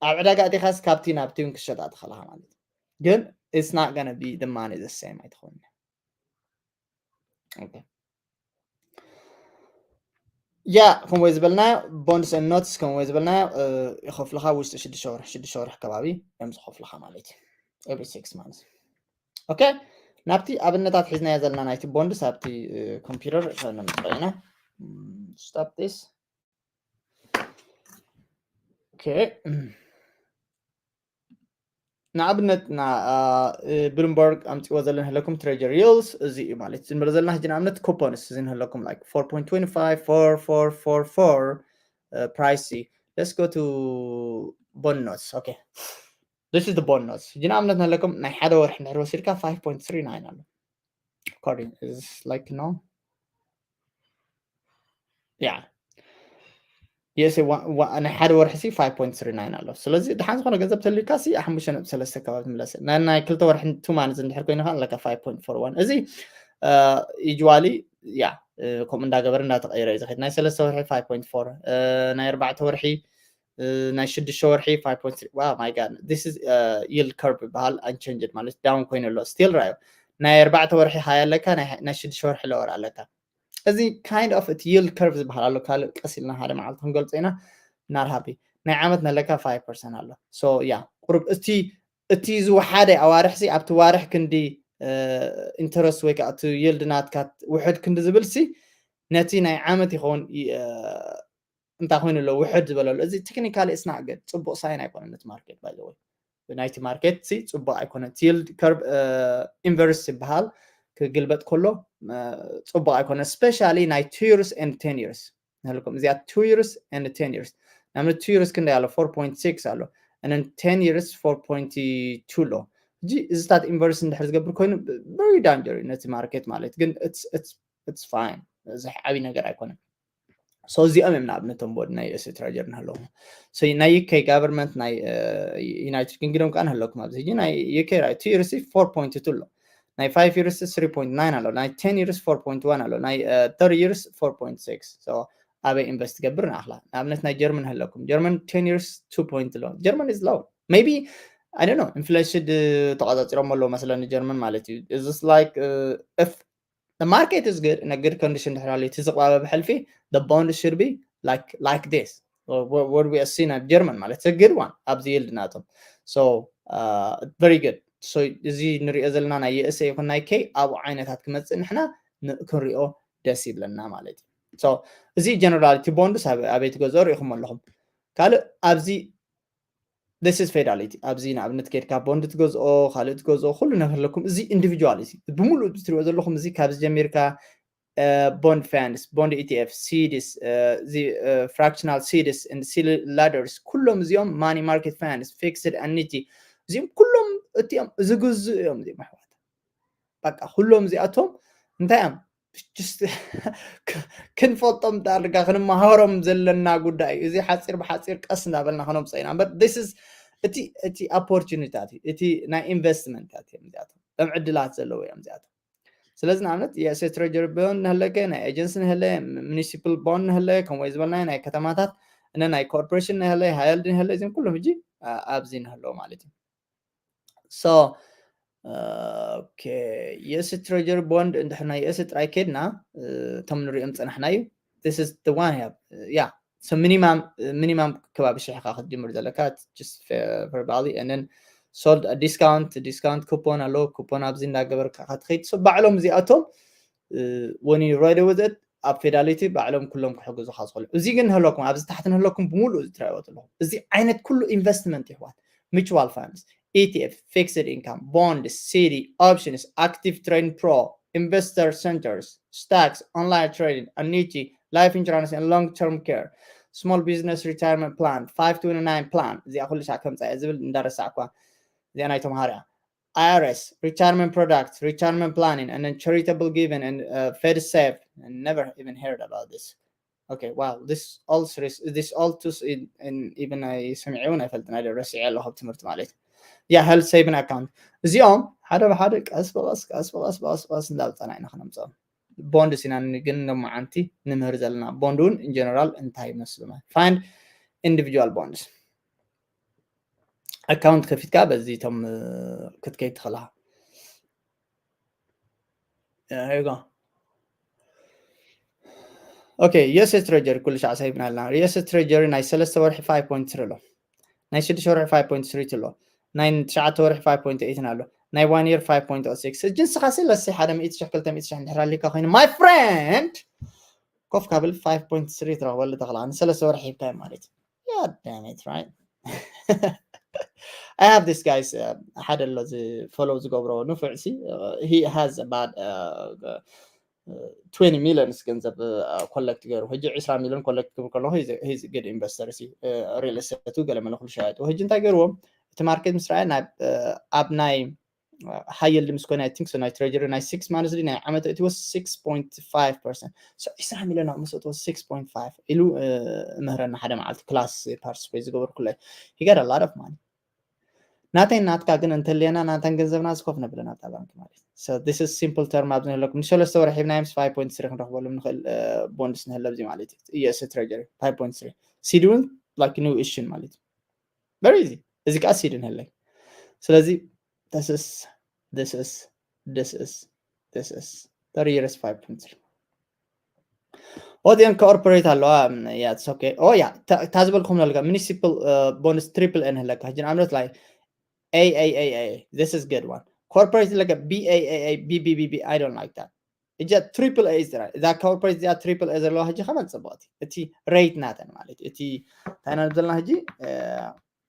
ኣብ ዕዳጋ ኣቲኻስ ካብቲ ናብቲ እውን ክሸጣ ትኽእል ኢኻ ማለት እዩ። ግን it's not gonna be the money the same ኣይትኸውን። Okay. ያ ከምኡ ዝበልናዮ bonds and notes ከምኡ ዝበልናዮ ይኸፍልኻ ውሽጢ ሽዱሽተ ወርሒ ሽዱሽተ ወርሒ ከባቢ እዮም ዝኸፍልኻ ማለት እዩ። Every six months። Okay፣ ናብቲ ኣብነታት ሒዝናዮ ዘለና ናይቲ ቦንድስ ኣብቲ ኮምፒውተር ነምፅኦ ኢና። Stop this። Okay። ንኣብነት ብሉምበርግ ኣምፅዎ ዘሎ ንህለኩም treasury yields እዚ እዩ ማለት እዩ። ንብሎ ዘለና ሕጂ ንኣብነት coupons እዚ ንህለኩም like four point two five፣ four፣ four፣ four፣ four price። Let's go to bond notes። Okay, this is the bond notes። ሕጂ ንኣብነት ንህለኩም ናይ ሓደ ወርሒ እንድሕር ወሲድካ five point three nine ኣሎ። According is like no yeah yes ናይ ሓደ ወርሒ ሲ five point three nine ኣሎ። ስለዚ ድሓን ዝኾነ ገንዘብ ተልዩካ ሲ ሓሙሽተ ነጥቢ ሰለስተ ከባቢ ትምለስ። ናይ ክልተ ወርሒ two months እንድሕር ኮይኑ ከዓ ኣለካ five point four one። እዚ usually ያ ከምኡ እንዳገበረ እንዳተቀየረ እዩ ዝኸድ። ናይ ሰለስተ ወርሒ five point four፣ ናይ ኣርባዕተ ወርሒ፣ ናይ ሽዱሽተ ወርሒ five point three። Wow my god, this is yield curve ይበሃል። Unchanged ማለት down ኮይኑ ኣሎ። Still ራዮ ናይ ኣርባዕተ ወርሒ ሃይ ኣለካ፣ ናይ ሽዱሽተ ወርሒ lower ኣለካ። እዚ kind of እቲ yield curve ዝበሃል ኣሎ። ካልእ ቀስ ኢልና ሓደ መዓልቲ ክንገልጾ ኢና። Not happy። ናይ ዓመት ነለካ five percent ኣሎ። So ያ ቁሩብ እቲ እቲ ዝወሓደ ኣዋርሕሲ ኣብቲ ዋርሕ ክንዲ interest ወይ ከዓ እቲ yield ናትካ ውሕድ ክንዲ ዝብል ሲ ነቲ ናይ ዓመት ይኸውን እንታይ ኮይኑ ኣሎ ውሕድ ዝበለሉ። እዚ technically it's not good፣ ፅቡቅ ሳይን ኣይኮነን ነቲ ማርኬት። By the way ናይቲ ማርኬት ሲ ፅቡቅ ኣይኮነን። Yield curve inverse ይበሃል። ክግልበጥ ከሎ ፅቡቅ ኣይኮነ። Especially ናይ two years and ten years ንህልኩም እዚኣ two years and ten years። ንኣብነት two years ክንደይ ኣሎ? Four point six ኣሎ። And then ten years four point two ኣሎ። ሕጂ እዚታት inverse እንድሕር ዝገብር ኮይኑ very danger እዩ ነቲ ማርኬት ማለት። ግን it's fine፣ እዚ ዓብይ ነገር ኣይኮነን። So እዚኦም እዮም ንኣብነቶም ቦድ ናይ U S A treasury ንህለዎም። So ናይ U K government፣ ናይ United Kingdom ከዓ ንህለኩም ኣብዚ ሕጂ ናይ U K two years four point two ኣሎ። ናይ five years three point nine ኣሎ፣ ናይ ten years four point one ኣሎ፣ ናይ thirty years four point six። ኣበይ ኢንቨስት ትገብር ንኣኽላ? ንኣብነት ናይ ጀርመን ህለኩም፣ ጀርመን ten years two point ኣሎ። ጀርመን is low, maybe, I don't know, ኢንፍሌሽን ተቆጻጺሮም ኣለዉ መስለኒ ጀርመን ማለት እዩ። Is this like, if the market is good, in a good condition ድሕር ኣሎ፣ እቲ ዝቕባበ ብሕልፊ፣ the bond should be like like this, what we see ኣብ ጀርመን ማለት a good one ኣብዚ ይልድ ናቶም። So very good። So እዚ ንሪኦ ዘለና ናይ USA ይኹን ናይ K ኣብኡ ዓይነታት ክመፅእ ንሕና ክንሪኦ ደስ ይብለና ማለት እዩ። So እዚ ጀነራል እቲ ቦንድስ ኣበይ ትገዝኦ ሪኢኹም ኣለኹም። ካልእ ኣብዚ this is Fidelity። ኣብዚ ንኣብነት ከድካ ቦንድ ትገዝኦ፣ ካልእ ትገዝኦ፣ ኩሉ ነገር ኣለኩም። እዚ ኢንዲቪጁዋል እዚ ብምሉእ ትሪኦ ዘለኹም እዚ ካብዚ ጀሚርካ ቦንድ ፋንድስ፣ ቦንድ ኢቲኤፍ፣ ሲዲስ፣ እዚ ፍራክሽናል ሲዲስ፣ ሲዲ ላደርስ፣ ኩሎም እዚኦም ማኒ ማርኬት ፋንድስ፣ ፊክስድ ኣኒቲ፣ እዚኦም ኩሎም እቲኦም ዝግዙ እዮም። እዚኦም ኣሕዋት በቃ ኩሎም እዚኣቶም እንታይ እዮም? ክንፈልጦም ዳርጋ ክንመሃሮም ዘለና ጉዳይ እዩ። እዚ ሓፂር ብሓፂር ቀስ እንዳበልና ከነምፅኦ ኢና እምበር this is እቲ እቲ ኦፖርቹኒታት እዩ። እቲ ናይ ኢንቨስትመንታት እዮም እዚኣቶም። ከም ዕድላት ዘለዎ እዮም እዚኣቶም። ስለዚ ንኣብነት የእሴ ትሬጀሪ ቦንድ ንህለከ፣ ናይ ኤጀንሲ ንህለ፣ ሙኒሲፓል ቦንድ ንህለ፣ ከምኡ ዝበልናዮ ናይ ከተማታት እነ ናይ ኮርፖሬሽን ንህለ፣ ሃይልድ ንህለ፣ እዚም ኩሎም ሕጂ ኣብዚ ንህለው ማለት እዩ። So የእሴ ትሬጀሪ ቦንድ እንድሕር ናይ የእሴ ጥራይ ከድና እቶም ንሪኦም ፀናሕና እዩ። This is the one here. Yeah, so ሚኒማም ሚኒማም ከባቢ ሽሕካ ክትጅምር ዘለካ ቨርባሊ ንን ሶልድ ዲስካውንት ዲስካውንት ኩፖን ኣሎ። ኩፖን ኣብዚ እንዳገበርካ ክትኸይድ ባዕሎም እዚኣቶም when you ready with it ኣብ ፌዳሊቲ ባዕሎም ኩሎም ክሕግዙካ ዝኽእሉ። እዚ ግን ንህለኩም ኣብዚ ታሕቲ ንህለኩም ብምሉእ እዚ ትረእይዎ ዘለኹም እዚ ዓይነት ኩሉ ኢንቨስትመንት ይሕዋት፣ mutual funds, ኢቲኤፍ፣ fixed income, bond, ሲዲ፣ options, active trading pro, investor centers, stocks, online trading, annuity, life insurance and long term care, small business retirement plan, five twenty-nine plan። እዚኣ ኩሉ ሻዕ ከምፃ እየ ዝብል እንዳረሳዕኳ እዚኣ ናይ ተምሃሮ እያ። I R S, retirement products, retirement planning, and then charitable giving and uh, Fed Save. I never even heard about this. Okay, wow, this all series, this all tools in, in even I ሰሚዐ እውን ኣይፈልጥን ኣይደ ረሲዐ ኣለኹ ኣብ ትምህርቲ ማለት እዩ። Yeah, health saving account እዚኦም ሓደ ብሓደ ቀስ ብቐስ ቀስ ብቐስ ቀስ ብቐስ እንዳብፀና ኢና ክነምፅኦም። ቦንድስ ኢና ግን ሎማዓንቲ ንምህር ዘለና። ቦንድ እውን in general እንታይ ይመስሉ? Find individual bonds። ኣካውንት ከፊትካ በዚ ቶም ክትከይድ ትኽእልኻ። ኦኬ፣ የእሴ ትሬጀሪ ኩሉ ሻዕ ሳይብና ኣለና። የእሴ ትሬጀሪ ናይ ሰለስተ ወርሒ five point three ኣሎ፣ ናይ ሽዱሽተ ወርሒ five point three ኣሎ፣ ናይ ትሽዓተ ወርሒ five point eight ኣሎ፣ ናይ one year five point oh six። እጅ ንስኻ ሲ ለሲ ሓደ ሚእቲ ሽሕ ክልተ ሚእቲ ሽሕ እንድሕር ኣሊካ ኮይኑ my friend ኮፍ ካብል five point three ትረኽበሉ ተኽላ ንሰለስተ ወርሒ ሂብካዮ ማለት እዩ። Yeah, damn it, right? I have this guys ሓደ ኣሎ ፎሎው ዝገብሮ ንፉዕ ሲ he has about twenty millions ገንዘብ ኮለክት ገይሩ ሕጂ ዕስራ ሚሊዮን ኮለክት ክብል ከለኹ he's a good investor ሲ ሪል ስቴቱ ገለ መለ ኩሉ ሸያጡ ሕጂ እንታይ ገይርዎም እቲ ማርኬት ምስ ረኣየ ኣብ ናይ high yield ምስ ኮነ I think so ናይ ትሬጀሪ ናይ six months ናይ ዓመት it was six point five percent። So ዕስራ ሚሊዮን ኣብ መሰጥዎ six point five ኢሉ ምህረና ሓደ መዓልቲ ክላስ ፓርቲስፔት ዝገበርኩለይ he got a lot of money። ናተይ ናትካ ግን እንተልየና ናተን ገንዘብና ዝኮፍ ነብለና ኣብታ ባንክ ማለት እዩ። So this is simple term ኣብዚ ንህለኩም ንሰለስተ ወርሒ ሂብናዮም five point three ክንረክበሉ ንክእል ቦንድስ ንህለ ኣብዚ ማለት እዩ። የእሴ ትሬጀሪ five point three ሲዲ እውን like new issue ማለት እዩ። Very easy። እዚ ከዓ ሲዲ ንህለይ ስለዚ this is this is this is this is thirty years five point three። ኦዚኦም ኮርፖሬት ኣለዋ። Yeah, it's okay. Oh yeah, እታ ዝበልኩም ኣለካ municipal bonds triple A ንህለካ ሕጂ ንኣብነት like A A A A, this is good one. Corporate ኣለካ B A A A B B B B, I don't like that. እጃ triple A is right። እዛ ኮርፖሬት እዚኣ triple A ዘለዋ ሕጂ ከመን ፅቡቅቲ እቲ ሬት ናተን ማለት እዩ። እቲ ታይና ዘለና ሕጂ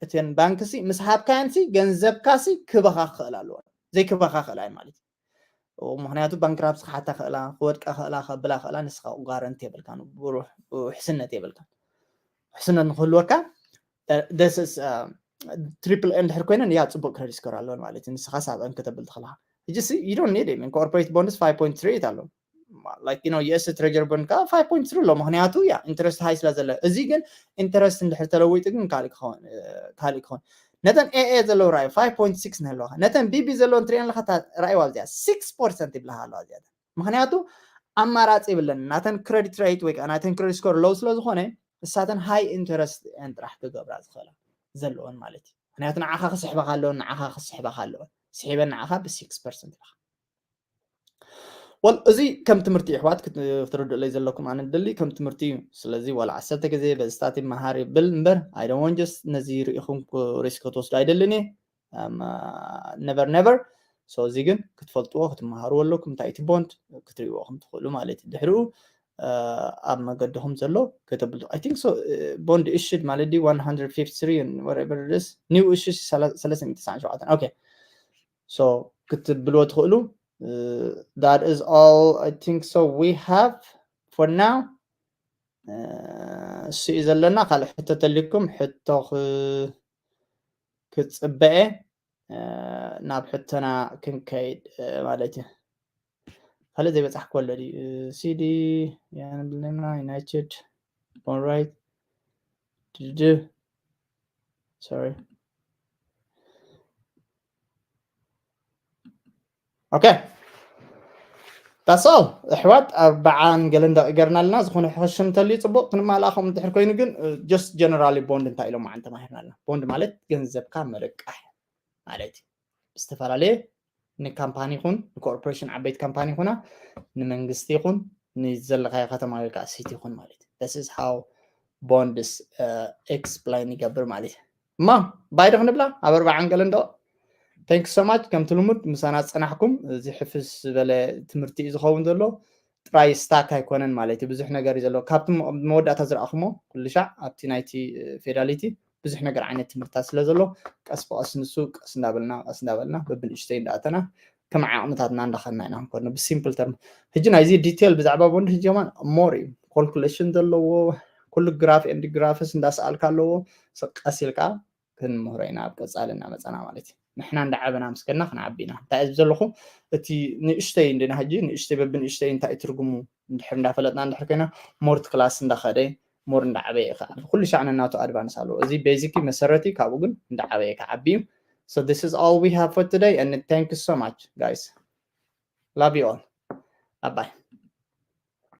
እተን ባንክ ሲ ምስ ሃብካየን ሲ ገንዘብካ ሲ ክበኻ ክኽእል ኣለዎ ዘይክበኻ ክኽእል ኣይ ማለት እዩ። ምክንያቱ ባንክራፕሲ ክሓታ ክእላ ክወድቃ ክእላ ከብላ ክእላ ንስኻ ጋረንቲ የብልካ ውሕስነት የብልካ። ውሕስነት ንክህልወካ ደስስ ትሪፕል ኤ እንድሕር ኮይነን ያ ፅቡቅ ክረዲት ስኮር ኣለወን ማለት እዩ። ንስኻ ሳብአን ከተብል ትኽእልካ ሕጂ ሲ you don't need it. Corporate bonds five point three ኣሎ like you know የእስ ትሬጀሪ ቦንድ ከዓ five point three ኣሎ ምክንያቱ ያ ኢንትረስት ሃይ ስለ ዘለ። እዚ ግን ኢንትረስት እንድሕር ተለዊጡ ግን ካልእ ክኸውን ካልእ ክኸውን ነተን ኤኤ ዘለዉ ራእዩ five point six ንህለዋ ነተን ቢቢ ዘለወን ትሪአን ኣለካ ራእይዋ እዚኣ six percent ይብልካ ኣለዋ እዚኣ ምክንያቱ ኣማራፂ የብለን ናተን credit rate ወይ ከዓ ናተን credit score low ስለ ዝኾነ እሳተን high interest እየን ጥራሕ ክገብራ ዝኽእላ ዘለወን ማለት እዩ ምክንያቱ ንዓኻ ክስሕበካ ኣለወን ንዓኻ ክስሕበካ ኣለወን ስሒበን ንዓኻ ብ six percent ኢኻ ወል እዚ ከም ትምህርቲ ይሕዋት ክትርድእለይ ዘለኩም ኣነ ደሊ ከም ትምህርቲ እዩ ስለዚ ዋላ ዓሰርተ ግዜ በዚ ስታቲ መሃር ይብል እምበር ኣይደን ወንጀስ ነዚ ርኢኹም ሪስክ ክትወስዱ ኣይደልን እየ ነቨር ነቨር ሶ እዚ ግን ክትፈልጥዎ ክትመሃርዎ ኣለኩም እንታይ እቲ ቦንድ ክትሪእዎ ከም ትኽእሉ ማለት እዩ ድሕሪኡ ኣብ መገድኹም ዘሎ ከተብሉ I think so bond issued ማለት ድዩ one hundred fifty three whatever it is new issue ሰለስተ ሚእቲ ተስዓን ሸውዓተን okay so ክትብልዎ ትኽእሉ that is all I think so we have for now እሱ እዩ ዘለና ካልእ ሕቶ ተልኩም ሕቶ ክፅበአ ናብ ሕቶና ክንከይድ ማለት እዩ ካልእ ዘይበፃሕኩ ኣሎ ድዩ ሲዲ ያንብልና ዩናይትድ ኦራይት ድድ sorry okay that's all ኣሕዋት ኣርባዓን ገለን ደቂ ገርና ኣለና ዝኾነ ሕኽሽም እንተልዩ ፅቡቅ ክንማልኣ ከምኡ እንድሕር ኮይኑ ግን just generally ቦንድ እንታይ ኢሎም ማዓን ተማሂርና ኣለና ቦንድ ማለት ገንዘብካ ምርቃሕ ማለት እዩ ዝተፈላለየ ንካምፓኒ ይኹን ንኮርፖሬሽን ዓበይቲ ካምፓኒ ይኹና ንመንግስቲ ይኹን ንዘለካዮ ከተማ ወይ ከዓ ሲቲ ይኹን ማለት እዩ this is how bonds explain ይገብር ማለት እዩ እማ ባይደ ክንብላ ኣብ ኣርባዓን ገለን ዶ thank you so much ከምቲ ልሙድ ምሳና ዝፀናሕኩም እዚ ሕፍስ ዝበለ ትምህርቲ እዩ ዝኸውን ዘሎ ጥራይ ስታክ ኣይኮነን ማለት እዩ ብዙሕ ነገር እዩ ዘለዎ ካብቲ መወዳእታ ዝረእኹሞ ኩሉ ሻዕ ኣብቲ ናይቲ ፌዳሊቲ ብዙሕ ነገር ዓይነት ትምህርትታት ስለ ዘሎ ቀስ ብቀስ ንሱ ቀስ እንዳበልና ቀስ እንዳበልና በብንእሽተይ እንዳኣተና ከም ዓቕምታትና እንዳኸና ኢና ክንኮኖ ብሲምፕል ተርም ሕጂ ናይዚ ዲቴል ብዛዕባ ቦንድ ሕጂ ዮማን ሞር እዩ ኮልኩሌሽን ዘለዎ ኩሉ ግራፍ ኤንድ ግራፍስ እንዳሰኣልካ ኣለዎ ቀስ ኢልካ ክንምህሮ ኢና ኣብ ቀፃሊ እናመፀና ማለት እዩ ንሕና እንዳዓበና ምስ ከድና ክንዓቢ ኢና እንታይ እዚ ዘለኹ እቲ ንእሽተይ እንድና ሕጂ ንእሽተይ በብንእሽተይ እንታይ ትርጉሙ እንድሕር እንዳፈለጥና እንድሕር ኮይና ሞርት ክላስ እንዳኸደ ሞር እንዳዓበየ ከዓ ኩሉ ሻዕ ነናቱ ኣድቫንስ ኣለዎ እዚ ቤዚክ መሰረት እዩ ካብኡ ግን እንዳዓበየ ክዓቢ እዩ so this is all we have for today and thank you so much guys love you all bye bye